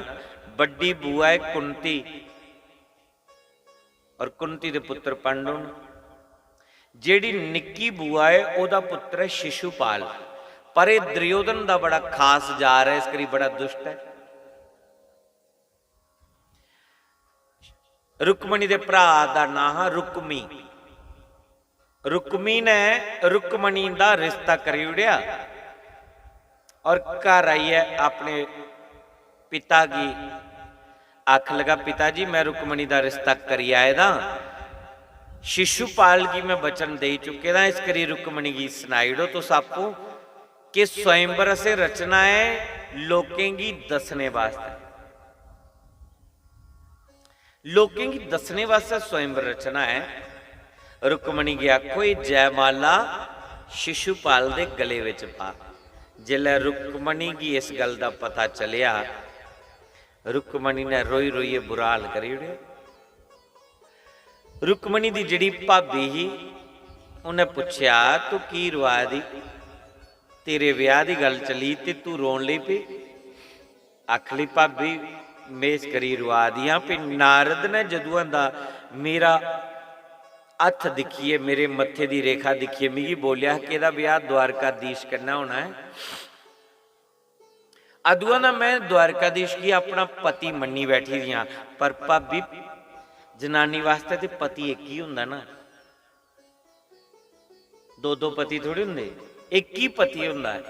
बड्डी बुआ ऐ कुंती, और कुंती दे पुत्र पांडु न। जेह्ड़ी निक्की बुआ ऐ, ओह्दा पुत्र ऐ शिशुपाल। पर एह् दुर्योधन दा बड़ा खास जार ऐ, इस करी बड़ा दुष्ट ऐ। रुक्मणी दे भ्राऽ दा नांऽ हा रुक्मी। रुक्मी ने रुक्मणी दा रिश्ता करी ओड़ेआ और घर आइयै अपने पिता गी आखन लगा, "पिता जी, मैं रुक्मणी दा रिश्ता करी आए दा। शिशुपाल गी मैं वचन देई चुके दा, इस करी रुक्मणी गी सनाई ओड़ो तुस आपूं कि स्वयंवर असें रचना ऐ लोकें गी दस्सने वास्तै।" लोकें गी दस्सने वास्तै स्वयंवर रचना ऐ। रुक्मणी गी आखो, "एह् जयमाला शिशुपाल दे गले बिच पा।" जिसलै रुक्मणी गी इस गल्ल दा पता चलेआ, रुक्मणी ने रोई-रोइयै बुरा हाल करी ओड़ेआ। रुक्मणी दी जेह्ड़ी भाबी ही, उन्नै पुच्छेआ, "तूं की रोआ दी? तेरे ब्याह् दी गल्ल चली ते तूं रोन लगी पेई?" आखली, "भाबी, में इस करी रोआ दी आं भई नारद ने जदुआं दा मेरा हत्थ दिक्खियै, मेरे मत्थे दी रेखा दिक्खियै मिगी बोलेआ हा कि एह्दा ब्याह् द्वारकाधीश कन्नै होना ऐ। अदुआं दा में द्वारकाधीश गी अपना पति मन्नी बैठी दी आं।" पर भाबी, जनानी वास्तै ते पति इक ही होंदा ना। दो दो पति थोड़ी होंदे, इक ही पति होंदा ऐ।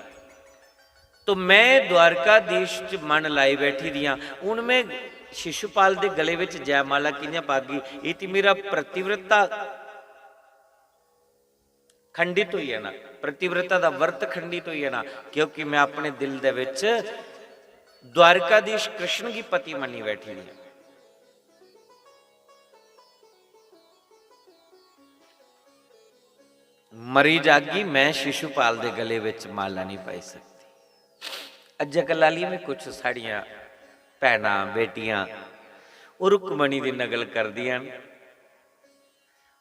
तो में द्वारकाधीश च मन लाई बैठी दी आं। हून में शिशुपाल दे गले विच जयमाला कि'यां पागी? एह् ते मेरा पतिव्रता खंडित होई जाना, पतिव्रता दा व्रत खंडित होई जाना, क्योंकि में अपने दिल दे विच द्वारकाधीश कृष्ण गी पति मन्नी बैठी दी आं। मरी जागी, मैं शिशुपाल दे गले विच माला नहीं पाई सकती। अज्जकल आह्लियां भी कुछ साढ़ियां भैनां, बेटियां, ओह् रुक्मणी दी नकल करदियां न।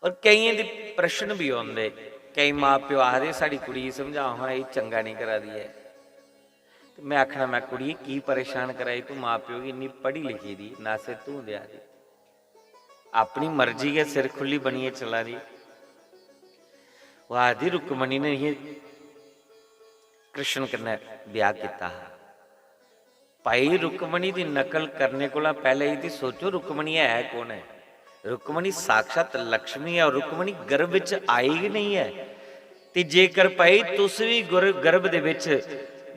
और केइयें दे प्रश्न भी औंदे, केई मां प्यो आखदे, "साढ़ी कुड़ी गी समझाओ हां, एह् चंगा नहीं करा दी ऐ।" ते मैं आखना, "मैं कुड़िये, की परेशान कराई तूं मां प्यो गी? इन्नी पढ़ी लिखी दी, नासे तूं देआ दी।" अपनी मर्जी गै सिर खु'ल्ली बनियै चला दी। ओह् आखदी, रुक्मणी ने इ'यां कृष्ण कन्नै ब्याह् कीता हा। भाई, रुक्मणी दी नकल करने कोला पैह्लें एह् ते सोचो, रुक्मणी है कौन ऐ? रुक्मणी साक्षात लक्ष्मी ऐ और रुक्मणी गर्भ च आई गै नहीं ऐ। ते जेकर भाई तुस बी गुर-, गर्भ दे बिच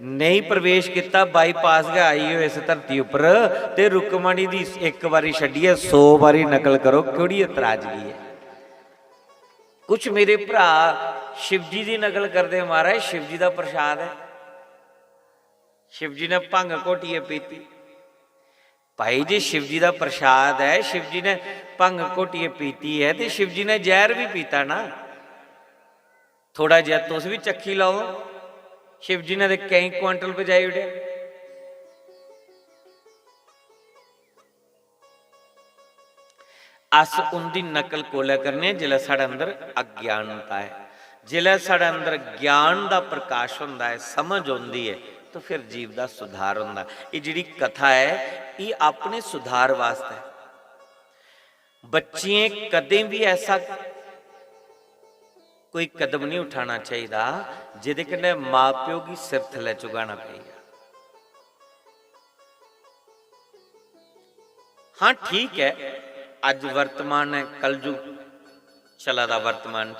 नेईं प्रवेश कीता, बाईपास गै आई हो इस धरती उप्पर, ते रुक्मणी दी इक बारी छड्डियै सौ बारी नकल करो, केह्ड़ी एतराजगी ऐ? कुछ मेरे भ्राऽ शिवजी दी नकल करदे महाराज, शिवजी दा प्रसाद ऐ, शिवजी ने भंग घोटियै पीती। भाई जी, शिवजी दा प्रसाद ऐ, शिवजी ने भंग घोटियै पीती ऐ ते शिवजी ने जैह्र बी पीता ना। थोड़ा जेहा तुस बी चक्खी लैओ, शिवजी ने ते केईं क्वांटल पजाई ओड़े। अस उं'दी नकल कोलै करने आं? जिसलै साढ़े अंदर अज्ञानता ऐ, जिसलै साढ़े अंदर ज्ञान दा प्रकाश होंदा ऐ, समझ होंदी ऐ, तो फिर जीव दा सुधार होंदा। एह् जेह्ड़ी कथा ऐ, एह् अपने सुधार वास्तै। बच्चियें कदें बी ऐसा कोई कदम नहीं उठाना चाहिदा जेह्दे कन्नै मां प्यो गी सिर थल्लै झुकाना पेई जा। हाँ, ठीक ऐ, अज्ज वर्तमान ऐ, कलयुग चला दा वर्तमान च।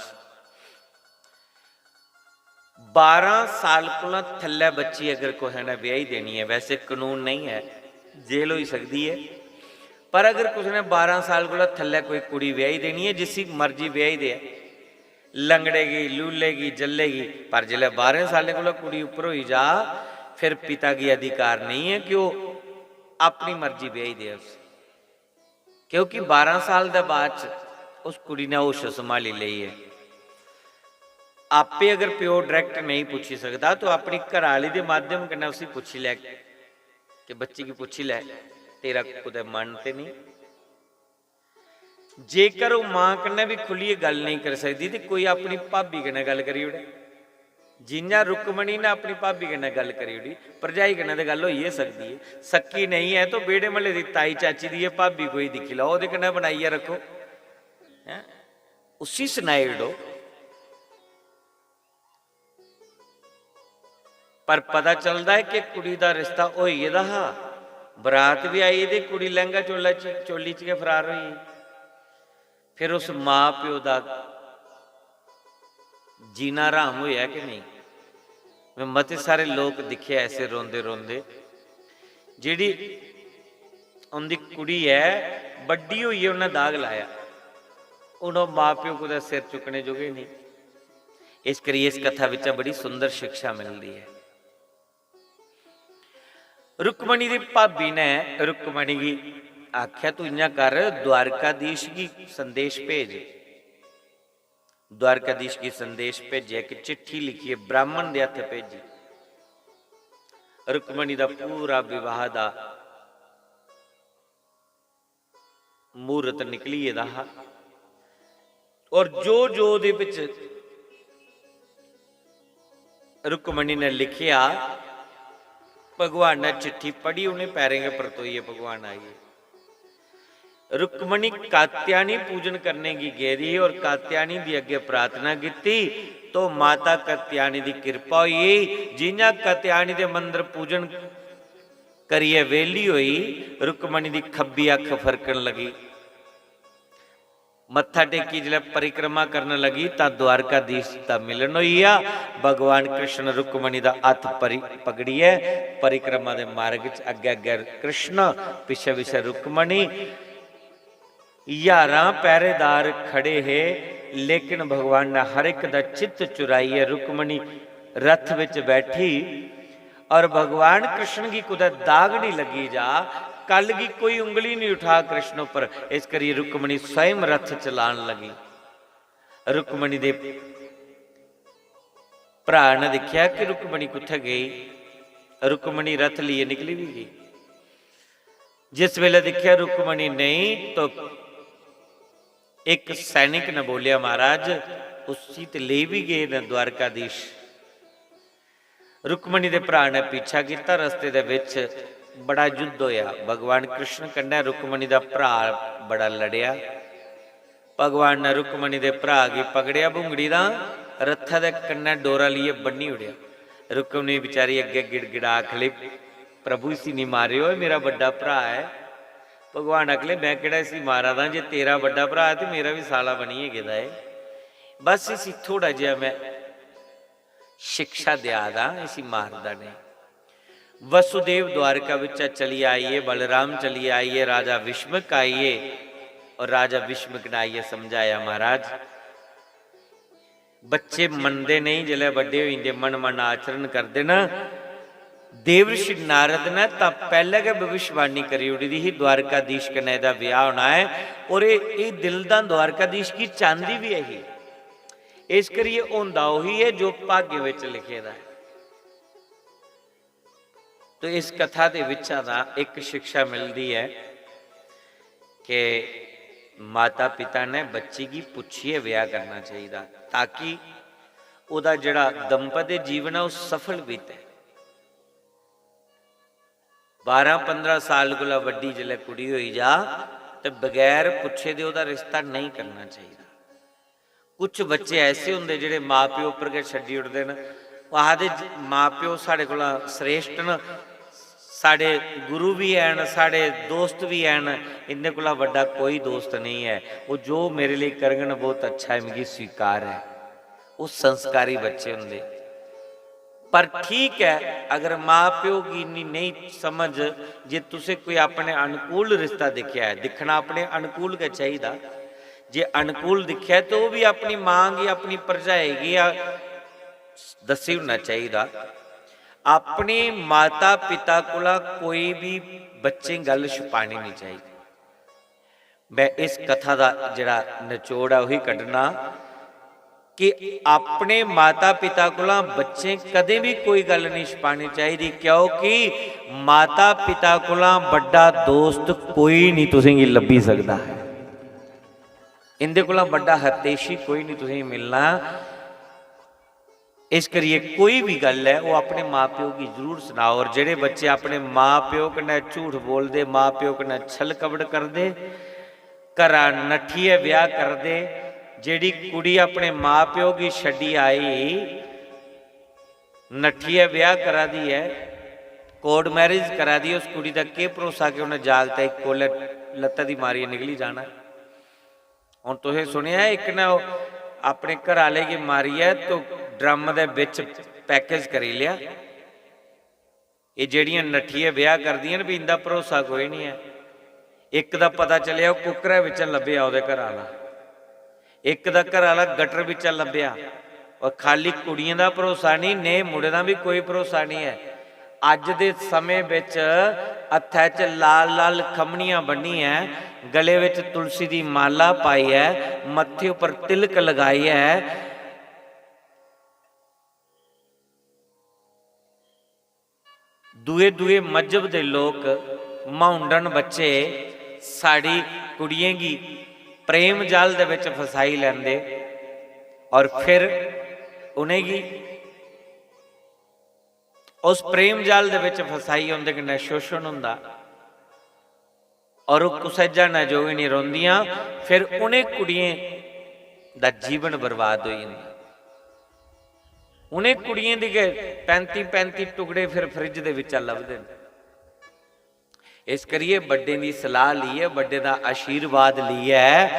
बारां साल कोला थल्लै बच्ची अगर कुसै ने ब्याही देनी ऐ, वैसे कनून नेईं ऐ, जेल होई सकदी ऐ, पर अगर कुसै ने बारां साल कोला थल्लै कोई कुड़ी ब्याही देनी ऐ, जिसी मर्जी ब्याही देऐ, लंगड़े गी, लूले गी, जल्ले गी, पर जिसलै बारें सालें कोला कुड़ी उप्पर होई जा, फिर पिता गी अधिकार नेईं ऐ कि ओह् अपनी मर्जी ब्याही देऐ उसी। क्योंकि बारां साल दे बाद च उस कुड़ी ने होश संभाली लेई ऐ। आपे अगर प्यो direct नेईं पुच्छी सकदा, तो अपनी घरा आह्ली दे माध्यम कन्नै उसी पुच्छी लै, कि बच्ची गी पुच्छी लै, "तेरा कुतै मन ते नेईं?" जेकर ओह् मां कन्नै बी खु'ल्लियै गल्ल नेईं करी सकदी, ते कोई अपनी भाबी कन्नै गल्ल करी ओड़ै। जि'यां रुक्मणी ने अपनी भाबी कन्नै गल्ल करी ओड़ी, भरजाई कन्नै ते गल्ल होई गै सकदी ऐ। सक्की नेईं ऐ, तो बेह्ड़े म्हल्ले दी ताई चाची दी गै भाबी कोई दिक्खी लैओ, ओह्दे कन्नै बनाइयै रक्खो, हैं? उसी सनाई ओड़ो। पर पता चलदा ऐ कि कुड़ी दा रिश्ता होई गेदा हा, बरात बी आई ते कुड़ी लैंह्गा चोला च, चोली च गै फरार होई गेई। फिर उस मां प्यो दा जीना हराम होया कि नेईं? मैं मते सारे लोक दिक्खे ऐसे रोंदे रोंदे, जेह्ड़ी उं'दी कुड़ी ऐ, बड्डी होइयै उन्नै दाग लाया, हून ओह् मां प्यो कुतै सिर चुक्कने जोगे नेईं। इस करियै इस कथा बिच्चा बड़ी सुंदर शिक्षा मिलदी ऐ। रुक्मणी दी भाबी ने रुक्मणी गी आखेआ, "तू इ'यां कर, द्वारकाधीश गी संदेश भेज।" द्वारकाधीश गी संदेश भेजेआ, इक चिट्ठी लिखियै ब्राह्मण दे हत्थ भेजी। रुक्मणी दा पूरा विवाह दा मुहूर्त निकली गेदा हा। और जो जो ओह्दे बिच रुक्मणी ने लिखेआ, भगवान ने चिट्ठी पढ़ी, उ'नें पैरें गै परतोइयै भगवान आई गे। रुक्मणी कात्यायनी पूजन करने गी गेदी ही और कात्यायनी दी अग्गें प्रार्थना कीती, तो माता कात्यायनी दी किरपा होई। जि'यां कात्यायनी दे मंदर पूजन करियै वेली होई, रुक्मणी दी खब्बी अक्ख फरकन लगी। मत्था टेकी जिसलै परिक्रमा करन लगी तां द्वारकाधीश दा मिलन होई गेआ। भगवान कृष्ण रुक्मणी दा हत्थ परि-, पकड़ियै परिक्रमा दे मार्ग च अग्गै अग्गै कृष्ण, पिच्छै पिच्छै रुक्मणी। ज्हारां पैह्रेदार खड़े हे, लेकिन भगवान ने हर इक दा चित्त चुराइयै रुक्मणी रथ बिच बैठी और भगवान कृष्ण गी कुतै दाग निं लग्गी जा, कल गी कोई उंगली निं उठा कृष्ण उप्पर। इस करियै रुक्मणी स्वयं रथ चलान लगी। रुक्मणी दे भ्राऽ ने दिक्खेआ कि रुक्मणी कुत्थै गेई। रुक्मणी रथ लेइयै निकली बी गेई। जिस बेल्लै दिक्खेआ रुक्मणी नेईं, तो इक सैनिक ने बोलेआ, "महाराज, उसी ते लेई बी गे न द्वारकाधीश।" रुक्मणी दे भ्राऽ ने पीछा कीता। रस्ते दे बिच बड़ा युद्ध होया। भगवान कृष्ण कन्नै रुक्मणी दा भ्राऽ बड़ा लड़ेआ। भगवान ने रुक्मणी दे भ्राऽ गी पकड़ेआ भुंगड़ी दा, रथै दे कन्नै डोरा लेइयै बन्नी ओड़ेआ। रुक्मणी बेचारी अग्गें गिड़गिड़ा आखली, "प्रभु, इसी निं मारेओ, एह् मेरा बड्डा भ्राऽ ऐ।" भगवान आखले, "मैं केह्ड़ा इसी मारा दा, जे तेरा बड्डा भ्राऽ ऐ ते मेरा बी साला बनियै गेदा ऐ। बस इसी थोड़ा जेहा मैं शिक्षा देआ दा, इसी मारदा नेईं।" वसुदेव द्वारका बिच्चा चली आइए, बलराम चली आइए, राजा भीष्मक आइए और राजा भीष्मक ने आइए समझाया, "महाराज, बच्चे मनदे नेईं, जिसलै बड्डे होई जंदे, मन मन आचरण करदे न। देवर्षि नारद ने तां पैह्लें गै भविष्यवाणी करी ओड़ी दी ही, द्वारकाधीश कन्नै एह्दा ब्याह होना ऐ। और एह्, एह् दिल दा द्वारकाधीश गी चांदी बी ऐ ही। इस करियै होंदा ओही ऐ जो भाग्य बिच लिखे दा ऐ। तो इस कथा दे बिच्चा दा इक शिक्षा मिलदी ऐ कि माता पिता ने बच्ची गी पुच्छियै ब्याह करना चाहिदा, ताकि ओह्दा जेह्ड़ा दंपत्य जीवन ऐ, ओह् सफल बीतै। बारां पंदरां साल कोला बड्डी जिसलै कुड़ी होई जा, ते बगैर पुच्छे दे ओह्दा रिश्ता नेईं करना चाहिदा। कुछ बच्चे ऐसे होंदे, जेह्ड़े मां प्यो उप्पर गै छड्डी ओड़दे न। ओह् आखदे, "ज-, मां प्यो साढ़े कोला श्रेष्ठ न, साढ़े गुरु बी हैन, साढ़े दोस्त बी हैन, इं'दे कोला बड्डा कोई दोस्त नेईं ऐ। ओह् जो मेरे लेई करङन, बहुत अच्छा ऐ, मिगी स्वीकार ऐ।" ओह् संस्कारी बच्चे होंदे। पर ठीक ऐ, अगर मां प्यो गी इन्नी नेईं समझ जे तुसें कोई अपने अनुकूल रिश्ता दिक्खेआ ऐ, दिक्खना अपने अनुकूल गै चाहिदा। जे अनुकूल दिक्खेआ ते ओह् बी अपनी मां गी, अपनी भरजाई गी आ, दस्सी ओड़ना चाहिदा। अपने माता पिता कोला कोई बी बच्चें गल्ल छुपानी निं चाहिदी। मैं इस कथा दा जेह्ड़ा नचोड़ ऐ, ओही कड्ढना कि अपने माता पिता कोला बच्चें कदें बी कोई गल्ल निं छुपानी चाहिदी, क्योंकि माता पिता कोला बड्डा दोस्त कोई निं तुसेंगी लब्भी सकदा ऐ। इं'दे कोला बड्डा हतेशी कोई निं तुसेंगी मिलना। इस करियै कोई बी गल्ल ऐ, ओह् अपने मां प्यो गी जरूर सनाओ। और जेह्ड़े बच्चे अपने मां प्यो कन्नै झूठ बोलदे, मां प्यो कन्नै छल कपट करदे, घरा नट्ठियै ब्याह करदे, जेह्ड़ी कुड़ी अपने मां प्यो गी छड्डी आई, नट्ठियै ब्याह करा दी ऐ, कोर्ट मैरिज करा दी ऐ, उस कुड़ी दा केह् भरोसा कि उन्नै जागतै गी कोलै लत्ता दी मारियै निकली जाना ऐ। हुन तुसें सुनेआ, इक ने ओह् अपने घरै आह्ले गी मारियै तो ड्रम दे बिच पैकेज करी लेआ। एह् जेह्ड़ियां नट्ठियै ब्याह करदियां न, भी इं'दा भरोसा कोई निं ऐ। इक दा पता चलेआ, ओह् कुक्करै बिच्चा लब्भेआ ओह्दे घरै आह्ला, इक दा घरै आह्ला गटर बिच्चा लब्भेआ। और खाली कुड़ियें दा भरोसा निं, नेह् मुड़ें दा बी कोई भरोसा निं ऐ। अज्ज दे समें बिच हत्थै च लाल लाल खम्मनियां बन्नियै, गले बिच तुलसी दी माला पाइयै, मत्थे उप्पर तिलक लगाइयै, दूए दूए मजहब दे लोक, म्हाउंडन बच्चे, साढ़ी कुड़ियें गी प्रेम जाल दे बिच फसाई लैंदे और फिर उ'नेंगी उस प्रेम जाल दे बिच फसाई उं'दे कन्नै शोशण होंदा। और ओह् कुसै ज्हानै जोग निं रौंह्दियां। फिर उ'नें कुड़ियें दा जीवन बर्बाद होई जंदा। उ'नें कुड़ियें दे गै पैंती पैंती टुकड़े फिर फ्रिज दे बिच्चा लभदे न। इस करियै बड्डें दी सलाह लेइयै, बड्डें दा आशीर्वाद लेइयै